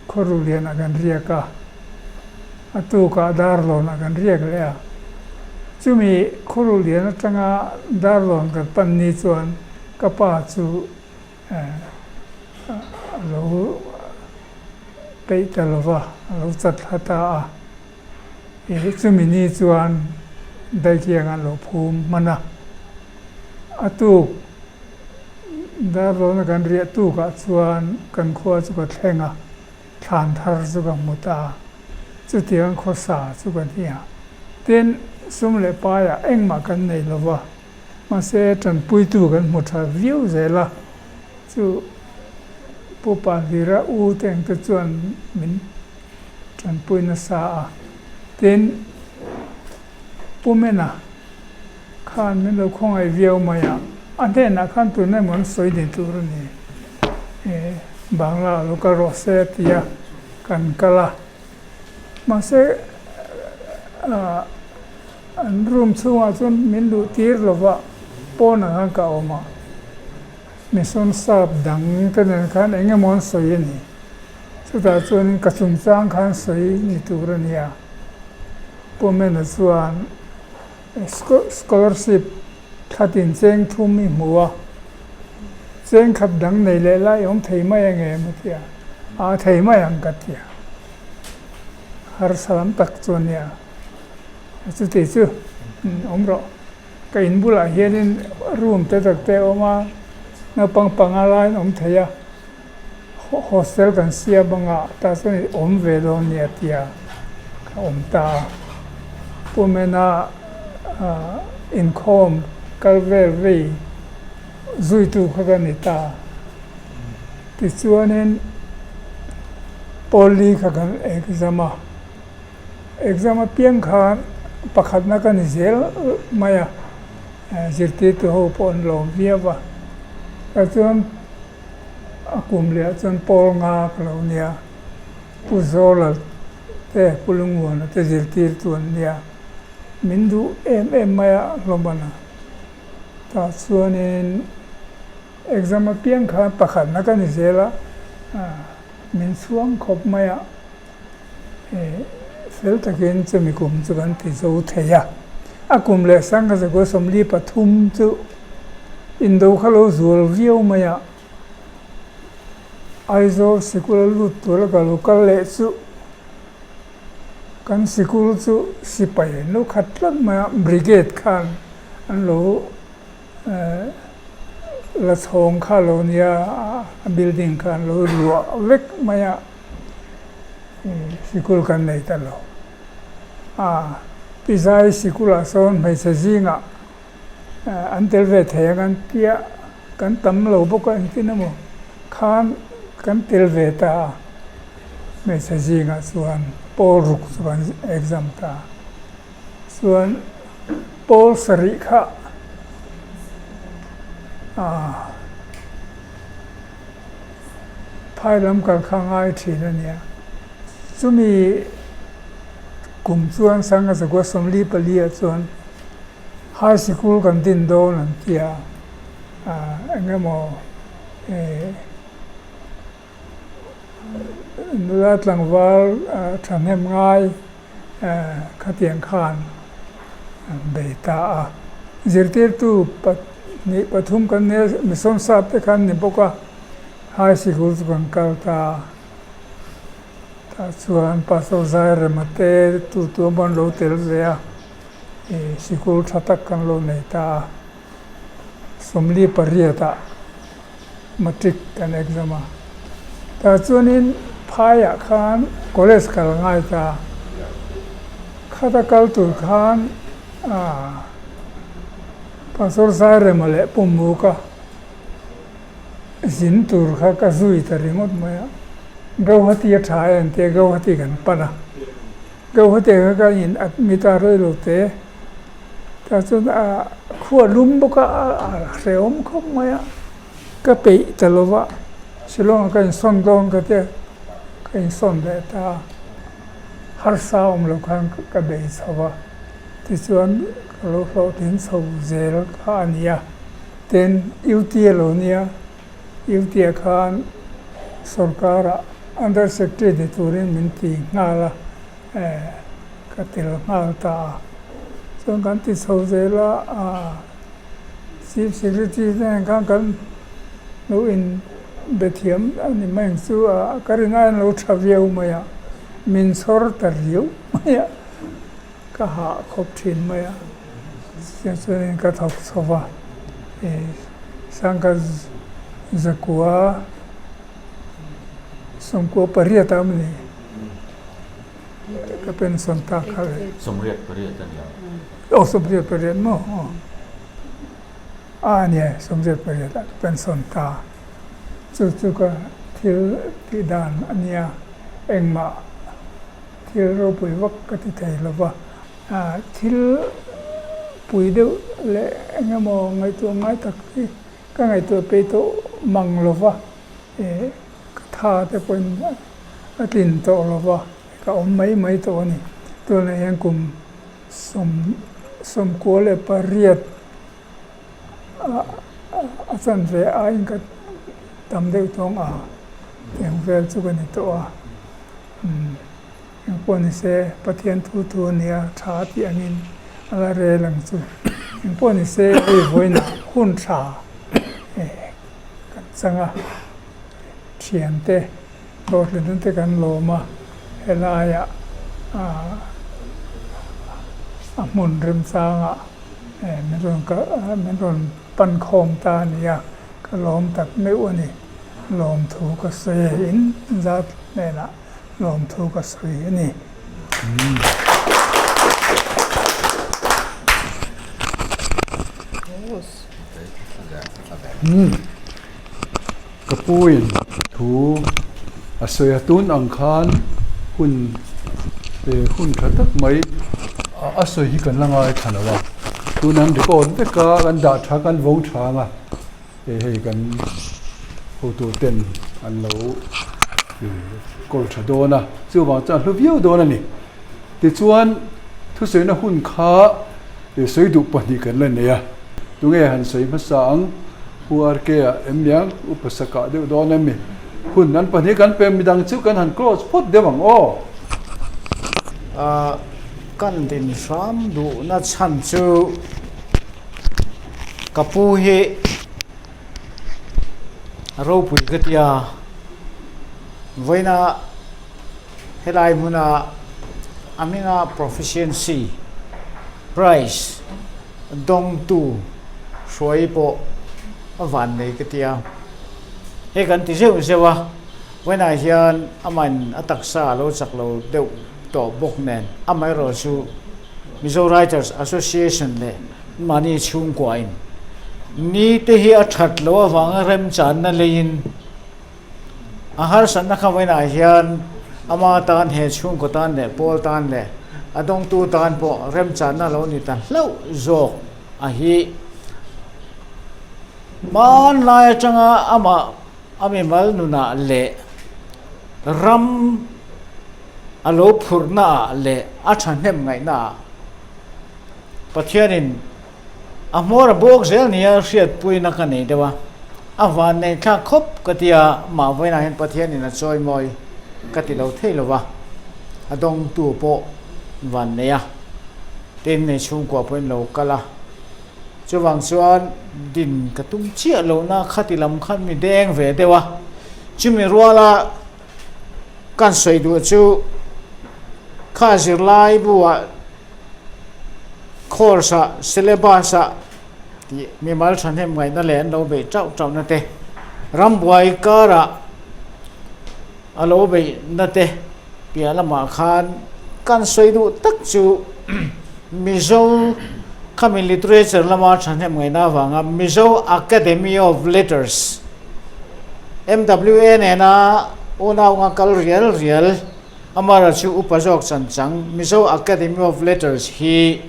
khawru lianah kan riak a, a tukah Darlawnah kan riak leh a, chumi khawru lian atanga Darlawn kan pan ni chuan ka pa chu a lo peih ta lo va, a lo chat thla ta a, ih chumi ni chuan Daikhiang an lo phum hman a, a tuk Darlawna kan riah tukah chuan kan khua chu ka thleng a, thlan thar chu ka hmu ta a, chutiang khawsa chu ka ni a. Tin, sum leh paiah engmah kan nei lo va, mahse tanpuitu kan hmu tha viau zel a, chu Pu Pahlira u te ang te chuan min tanpui nasa a. Tin, Pu Mena khan min lo khawngaih viau mai a, a hnenah khan tun emaw an sawi ni tur a ni. E, Bangla a lo kal rawh se a ti a, kan kal a. Mahse, an room chhungah chuan min luh tir lo va, pawnah khan ka awm a. Mission sap dang te nen khan eng emaw an sawi a ni. Chutah chuanin ka chungchang khan sawi ni tur a nia. Pu Mena chuan scholarship thlatin cheng thum i hmu a, cheng khat dang nei leh lai awm thei mai ang em a ti a, a thei mai ang ka ti a, harsa lam tak chu a nia, chuti chu awm rawh, ka in bulah hianin room te tak te a awm a, naupang panga laiin awm thei a. Hostel kan siam anga tah chuan i awm ve dawn nia tia ka awm ta a. Pu Mena inkhawm kal vel vei zuitu kha ka ni ta. Tichuanin Pawlli kha kan exam a, exam apiang khan pakhatna ka ni zel mai a, zirtirtu ho pawh an lawm viau a. Tah chuan. A kum leh ah chuan pawl nga ka lo nia, Pu Zawla te Pu Lunguana te zirtirtu an nia, min duh em em mai a hlawm a na. Tah chuanin exam apiang khan pakhatna ka ni zel a, min chhuang khawp mai a. Fel takin chumi kum chu kan ti zo thei a, a kum leh sangha zakua 43 chu indo kha lo zual viau mai a, Aizawl sikul a lut tura ka lo kal leh chu kan sikul chu sipai an lo khat tlat mai a, brigade khan an lo la chhawng kha lo nia a building kha an lo luah vek mai a sikul kan nei ta lo a pizai sikulah sawn hmeichhe zingah an tel ve thei ang an tia kan tam lo bawk a engtin emaw khan kan tel ve ta a hmeichhe zingah chuan pawl ruk chu kan exam ta a. Chuan pawl sarih kha ah phai lam kal kha ngai thin a nia. Chumi kum chuan Sangha Zakua 44 ah chuan high sikul kan din dawn an ti a, ah eng emaw eh Nula tlangval thahnem ngai khatiang khan an bei ta a. Zirtirtu pahnih pathum kan nia, Mission sap te khan ni bawk a, high sikul chu kan kal ta a. Tah chuan Pastor Zairema te tu tu an lo tel ve a, sikul tha tak kan lo nei ta a. 48 ah matric kan exam a, tah chuanin phaiah khan college kal ngai ta. Khata kal tur khan Pastor Zairema leh Pummuka zin tur kha ka zui ta ringawt mai a. Gauhati a tha e an tia Gauhati kan pan a. Gauhati kha ka in admit a rei lo te. Tah chuan a khua lum bawk a a hrehawm khawp mai a. Ka peih ta lo va, Shillong ah ka insawn dawn ka tia ka insawn leh ta a. Harsa awm lo khan ka bei chho va, tichuan ka lo hlawhtling chho zel kha a ni a. Tin, UT a lo nia, UT ah khan sorkar ah Under Secretary ni turin min ti nghal a, ka tel nghal ta a. Chuan kan ti chho zel a, Chief Secretary te nen khan kan lo in be thiam a ni mai ang chu a, ka rin aiin lo tha viau mai a, min chhawr ta riau mai a, ka hah khawp thin mai a, chutiang chuanin ka thawk chho va, Sangha zakua sawmkua pariat a awm a ni. Ka pension ta kha le. 88 a nia. Aw 88 maw aw. A nia 88 ah ka pension ta. Chu chu ka thil tih dan a nia engmah thil ropui vak ka ti thei lo va. Thil pui deuh leh engemaw ngaihtuah ngai tak hi ka ngaihtuah peih tawh mang lo va. Ka tha te pawhin a tlin tawh lo va, ka awm mai mai tawh a ni. Tunah hian kum 98 a chanve aiin ka tam deuh tawng a, tiang vel chu ka ni tawh a. Engpawh ni se Pathian thu thu a nia, tha tih angin a la rel ang chu. Engpawh ni se hei vawiinah hun tha kan chang a. Thiante hlawhtlinna te kan lawm a, helaiah a hmun remchangah min rawn min rawn pan khawm ta a ni a, ka lawm tak meuh a ni. Lawmthu ka sawi a, in zat hnenah lawmthu ka sawi a ni. Ka puin thu a sawi a, tun ang khan hun hun tha tak mai a sawi hi kan la ngai tha lo a, tun an record vek a, kan dah tha kan vawng tha ang a, hei kan hotu ten an lo kawl tha dawn a, chuvang chuan a hlu viau dawn a ni. Tichuan thusawina hun kha sawi duh pahnih kan la nei a, tunge han sawi hmasa ang? Pu RK ah em niang Upa Saka deuh dawn em mi? Hun an pahnih kan pe midang chu kan han close phawt deuh ang aw. Kan din hram duhna chhan chu ka pu hi ropui ka tia vawiina helai hmuna a hminga proficiency prize dawngtu hruai pawh a van nei ka tia hei kan ti zeuh zeuh a vawiinah hian amahin a taksa a lo chak lo deuh tawh bawk nen amaherawh chu Mizo Writers Association leh mahni chhungkuain ni te hi a that loh avanga remchanna leiin A harsatna kha vawiinah hian ama tan he chhungkaw tan leh pawl tan leh a dawngtu tan pawh remchanna lo ni ta hlauh zawk a hi. Hmanlai atanga amah a mimal nunah leh ram a lo phurhnaah leh a thahnem ngaihnaah Pathianin A hmawr a bawk zel nia hriatpuina ka nei deuh a, a van nei thlak khawp ka ti a, mah vawiinah hian Pathianin a chawimawi ka ti lo thei lo va, a dawngtu pawh van nei a, tin nei chhungkua pawhin lo kal a, chuvang chuan din ka tum chiah lohna khati lam khan mi deng ve deuh a, chumi ruala kan sawi duh chu kha zirlai buah Course ah syllabus ah tih mimal thahnem ngaihna leh an lo beih tauh tauh na te, rambuai karah a lo beih na te piah lamah khan. Kan sawi duh tak chu Mizo khami literature lama thahnem ngaihna avanga Mizo Academy of Letters, MWA, nena unau nga kal rial rial amara chu upa zawk chan chang Mizo Academy of Letters hi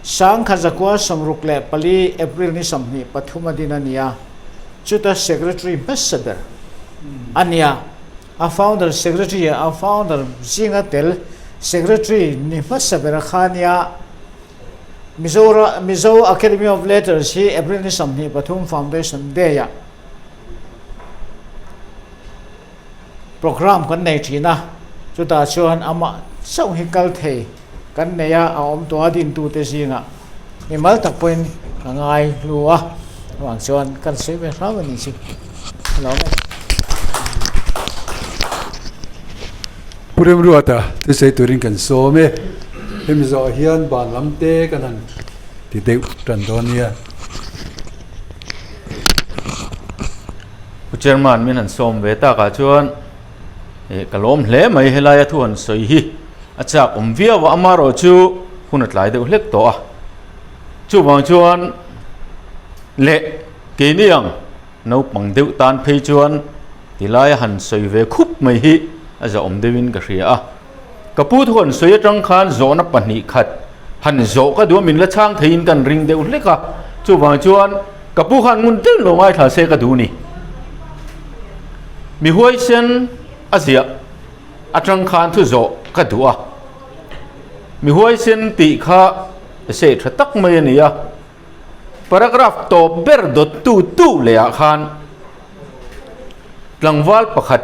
Sangkha zakua 64 April ni 23 a din a ni a, chuta Secretary hmasa ber a ni a. A founder secretary a founder zinga tel secretary ni hmasa ber a kha nia. Mizora Mizo Academy of Letters hi April ni 23 Foundation Day ah programme kan nei thin a, chutah chuan amah chauh hi kal thei kan nei a, a awm tawh a dintute zingah mimal tak pawhin ka ngai hlu a, chuvang chuan kan sawi ve hram a ni chu ka lawm e. Pu Remruata thusawi turin kan sawm e, hemi zawh hian ban lam te kan han ti deuh tan dawn nia. Pu Chairman min han sawm ve takah chuan eh ka lawm hle mai helaia thu han sawi hi a chak awm viau a amaherawh chu hun a tlai deuh hlek tawh a chuvang chuan leh keini ang naupang deuh tan phei chuan tilaia han sawi ve khup mai hi a zahawm deuhin ka hria a ka pu thu han sawi atang khan zawhna pahnih khat han zawh ka duh a min la chhang theiin kan ring deuh hlek a chuvang chuan ka pu khan ngun deuh lo ngaithla se ka duh ni. Mi huaisen a ziah atang khan thu zawh ka duh a, mi huaisen tih kha se tha tak mai a ni a, paragraph tawp ber dawt tu tu leh ah khan tlangval pakhat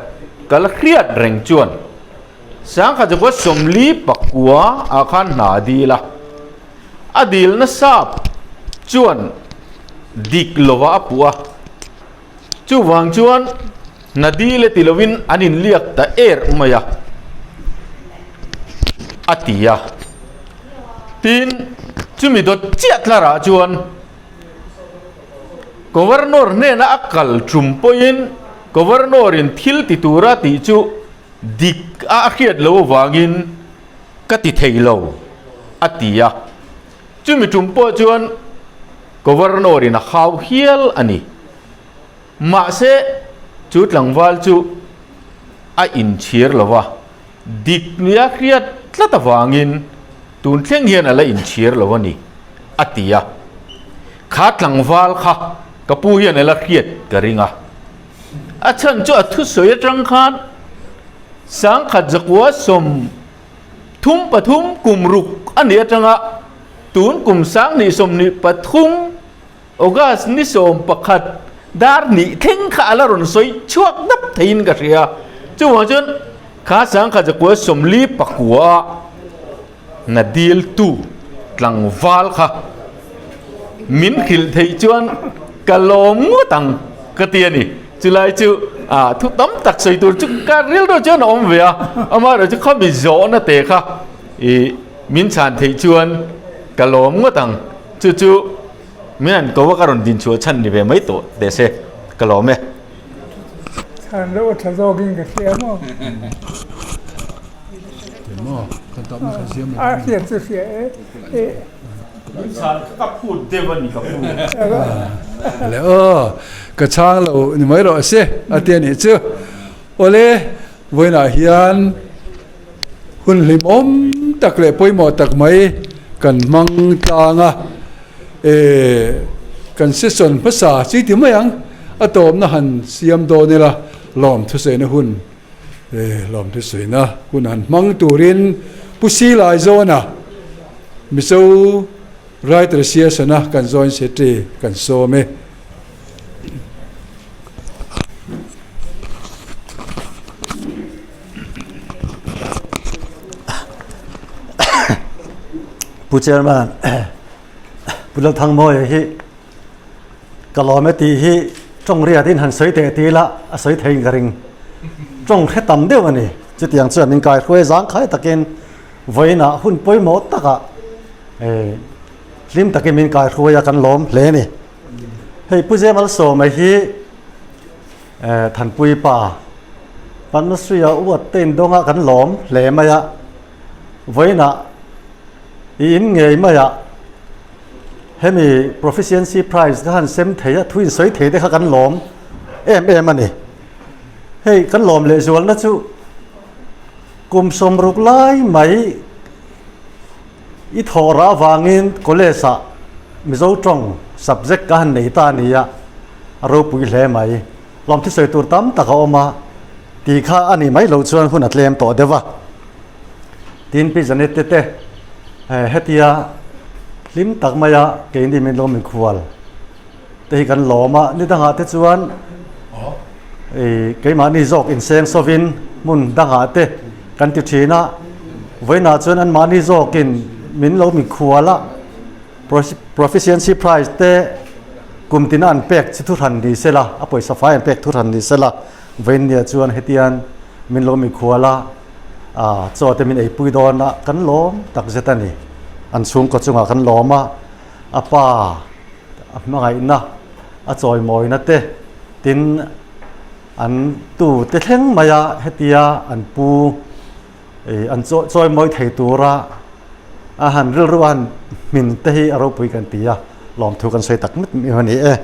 ka la hriat reng chuan sangkhat zakua sawmli pakua ah khan hna a dil a, a dil nasa chuan dik lova a puh a. Chuvang chuan Nadi le ti lovin an inliak ta er mai a, a ti a. Tin, chumi dawt chiah tlarah chuan Governor hnena a kal tum pawhin Governor-in thil ti tura tih chu dik a a hriat loh avangin ka ti thei lo, a ti a. Chumi tum pawh chuan Governor-in a hau hial a ni. Mahse, chu tlangval chu a inchhir lo va, dik nia hriat tlat avangin tun thleng hian a la inchhir lo a ni, a ti a. Kha tlangval kha ka pu hian a la hriat ka ring a. A chhan chu a thusawi atang khan sangkhat zakua sawm Thum pathum kum ruk a nih atanga tun kum 2023 August ni 11 dar hnih thleng kha a la rawn sawi chhuak dap theiin ka hria. Chuvang chuan kha sangkhat zakua sawmli pakua na diltu tlangval kha min hrilh theih chuan ka lawm ngawt ang ka ti a ni. Chulai chu ah thu tam tak sawi tur chu ka rilru chuan a awm ve a, amaherawh chu khami zawhna te kha ih min chhan theih chuan ka lawm ngawt ang. Chu chu min han ko a ka rawn din chhuah chhan ni ve mai tawh teh se ka lawm e. Chhan loh a tha zawkin ka hria maw? A hriat chu hria e. Ka phut deuh a ni ka pu. Le aw, ka chhang lo ni mai rawh se a ti a nih chu. Awle, vawiinah hian hun hlimawm tak leh pawimawh tak mai kan hmang tlang a. E, kan session hmasa chi ti mai ang, a tawpna han siam dawn ila lawm thusaina hun E lawmthu sawiina hun han hmang turin Pu Silai zawna Mizo Writer Association-a kan Joint Secretary kan sawm e. Pu Chairman, Pu Lalthangmawia hi Ka lawm e tih hi tawng riatin han sawi teh ti ila a sawi theiin ka ring. Tawng hre tam deuh a ni. Chutiang chuan min kaihruai zangkhai takin vawiinah hun pawimawh takah hlim takin min kaihruai a kan lawm hle a ni. Hei Pu Zemalsawma hi Thanpui pa Padmasri-a uat te indawnga kan lawm hle mai a. Vawiinah i in ngei maiah hemi Proficiency Prize ka han sem thei a, thu insawi thei te kha kan lawm em em a ni. Hei kan lawm lehzualna chu kum 60 lai mai i thawh rah avangin college ah Mizo tawng subject ka han nei ta a ni a, a ropui hle mai. Lawm thisawi tur tam tak a awm a, tih kha a nih mai loh chuan hun a tlem tawh deuh a. Tin Pi Janette te hetia hlim tak maia keini min lo mikhual te hi kan lawm a, ni dangah te chuan keimahni zawk inseng sawvin hmun dangah te kan ti thin a, vawiinah chuan anmahni zawkin min lo mikhual a. Proficiency Prize te kum tina an pek chi thuhran ni sela, a pawisa fai an pek thuhran ni sela, vawiinnia chuan hetian min lo mikhual a, chaw te min eipui dawn a, kan lawm tak zet a ni. An chhungkaw chungah kan lawm a, a pa a hmangaihna, a chawimawina te, tin an tu te thleng mai a hetia an pu an chawimawi thei tura a han rilru a han hmin te hi a ropui kan ti a, lawmthu kan sawi tak meuh meuh a ni e.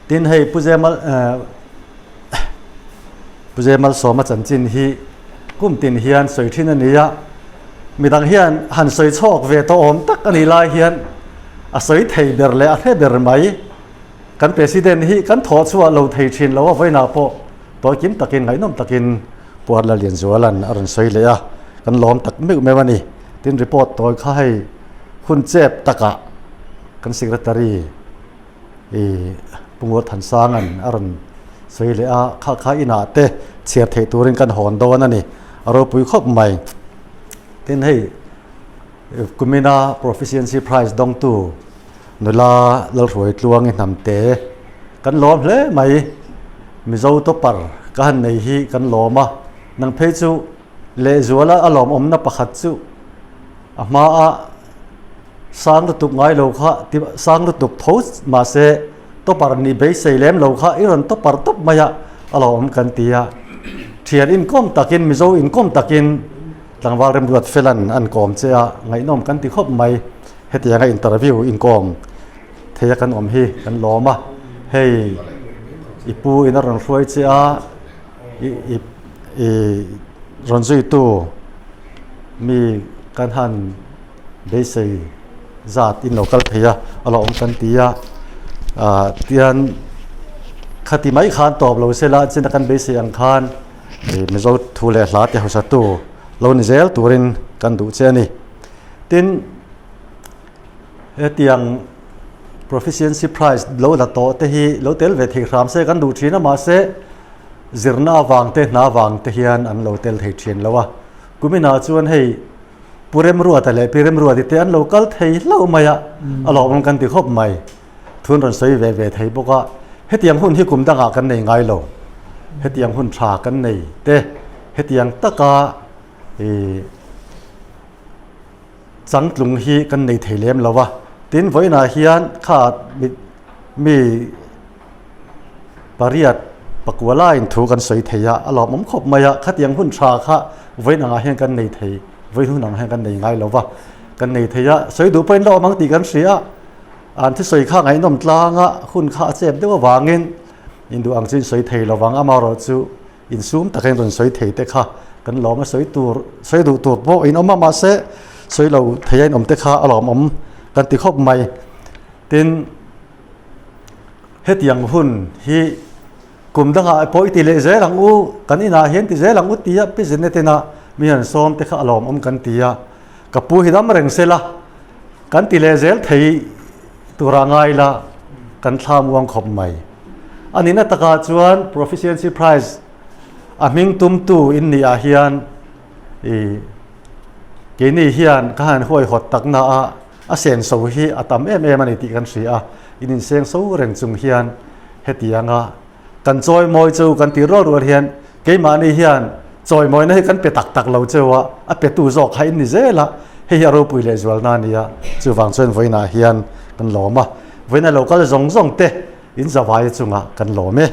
Tin hei Pu Zemal Pu Zemal Sawma chanchin hi kum tin hian sawi thin a ni a, midang hian han sawi chhawk ve tawh awm tak a nih lai hian a sawi thei ber leh a hre ber mai. Kan President hi kan thawh chhuah lo thei thin lo a vawiinah pawh tawi kim takin ngaihnawm takin Pu Arla Lianzuala'n a rawn sawi leh a, kan lawm tak meuh meuh a ni. Tin report tawi kha hei hun chep takah kan Secretary i Pu Ngawr Thansanga'n a rawn sawi leh a, kha kha inah te chhiar theih turin kan hawn dawn a ni, a ropui khawp mai. Tin hei kumina Proficiency Prize dawngtu Nula Lalhruai Tluangi hnamte kan lawm hle mai. Mizo topper ka han nei hi kan lawm a, nang phei chu lehzuala a lawmawmna pakhat chu a hmaa sang lutuk ngai lo kha sang lutuk tho mahse topper nih beisei lem lo kha i rawn topper tawp mai a, a lawmawm kan ti a. Thian inkawm takin Mizo inkawm takin tlangval Remruat Felan an kawm che a, ngaihnawm kan ti khawp mai. Hetianga interview inkawm theia kan awm hi kan lawm a, hei i pu in a rawn hruai che a, i i i rawn zuitu mi kan han beisei zat in lo kal thei a, a lo awm kan ti a, ah tian khati mai khan tawp lo sela china kan beisei ang khan Mizo thu leh hla te hausa tu lo ni zel turin kan duh che a ni. Tin, hetiang Proficiency Prize lo la tawh te hi lo tel ve thei hram se kan duh thin a, mahse zirna avang te hna avang te hian an lo tel thei thin lo a. Kuminah chuan hei Pu Remruata leh Pi Remruati te an lo kal thei hlauh mai a, a lawmawm kan ti khawp mai. Thu an rawn sawi ve ve thei bawk a, hetiang hun hi kum dangah kan nei ngai lo. Hetiang hun tha kan nei te, hetiang taka ih changtlung hi kan nei thei lem lo a, tin vawiinah hian kha mi pariat pakua laiin thu kan sawi thei a, a lawmawm khawp mai a, khatiang hun tha kha vawiin angah hian kan nei thei, vawiin hun ang hian kan nei ngai lo va, kan nei thei a, sawi duh pawhin la awm ang tih kan hria a, an thusawi kha ngaihnawm tlang a, hun kha a chep deuh avangin induh ang chu in sawi thei lo vang, amaherawh chu Insum takin rawn sawi thei te kha kan lawm a, sawi tur, sawi duh tur pawh in awm a, mahse sawi lo thei a in awm te kha a lawmawm kan ti khawp mai. Tin, hetiang hun hi kum dangah pawh i ti leh zel ang u, kan inah hian ti zel ang u tia Pi Jenet ina mi han sawm te kha a lawmawm kan ti a, ka pu hi dam reng sela kan ti leh zel thei tura ngai la kan thlam uang khawp mai. A nihna takah chuan Proficiency Prize a hming tumtu in nih ah hian i keini hian ka han huaihawt takna a a senso hi a tam em em a ni tih kan hria a, in insengso reng chung hian hetianga kan chawimawi chu kan tih rual rual hian keimahni hian chawimawina hi kan pe tak tak lo cheu a, a petu zawk kha in ni zel a, hei hi a ropui leh zualna a ni a, chuvang chuan vawiinah hian kan lawm a, vawiina lo kal zawng zawng te in zavai chungah kan lawm e.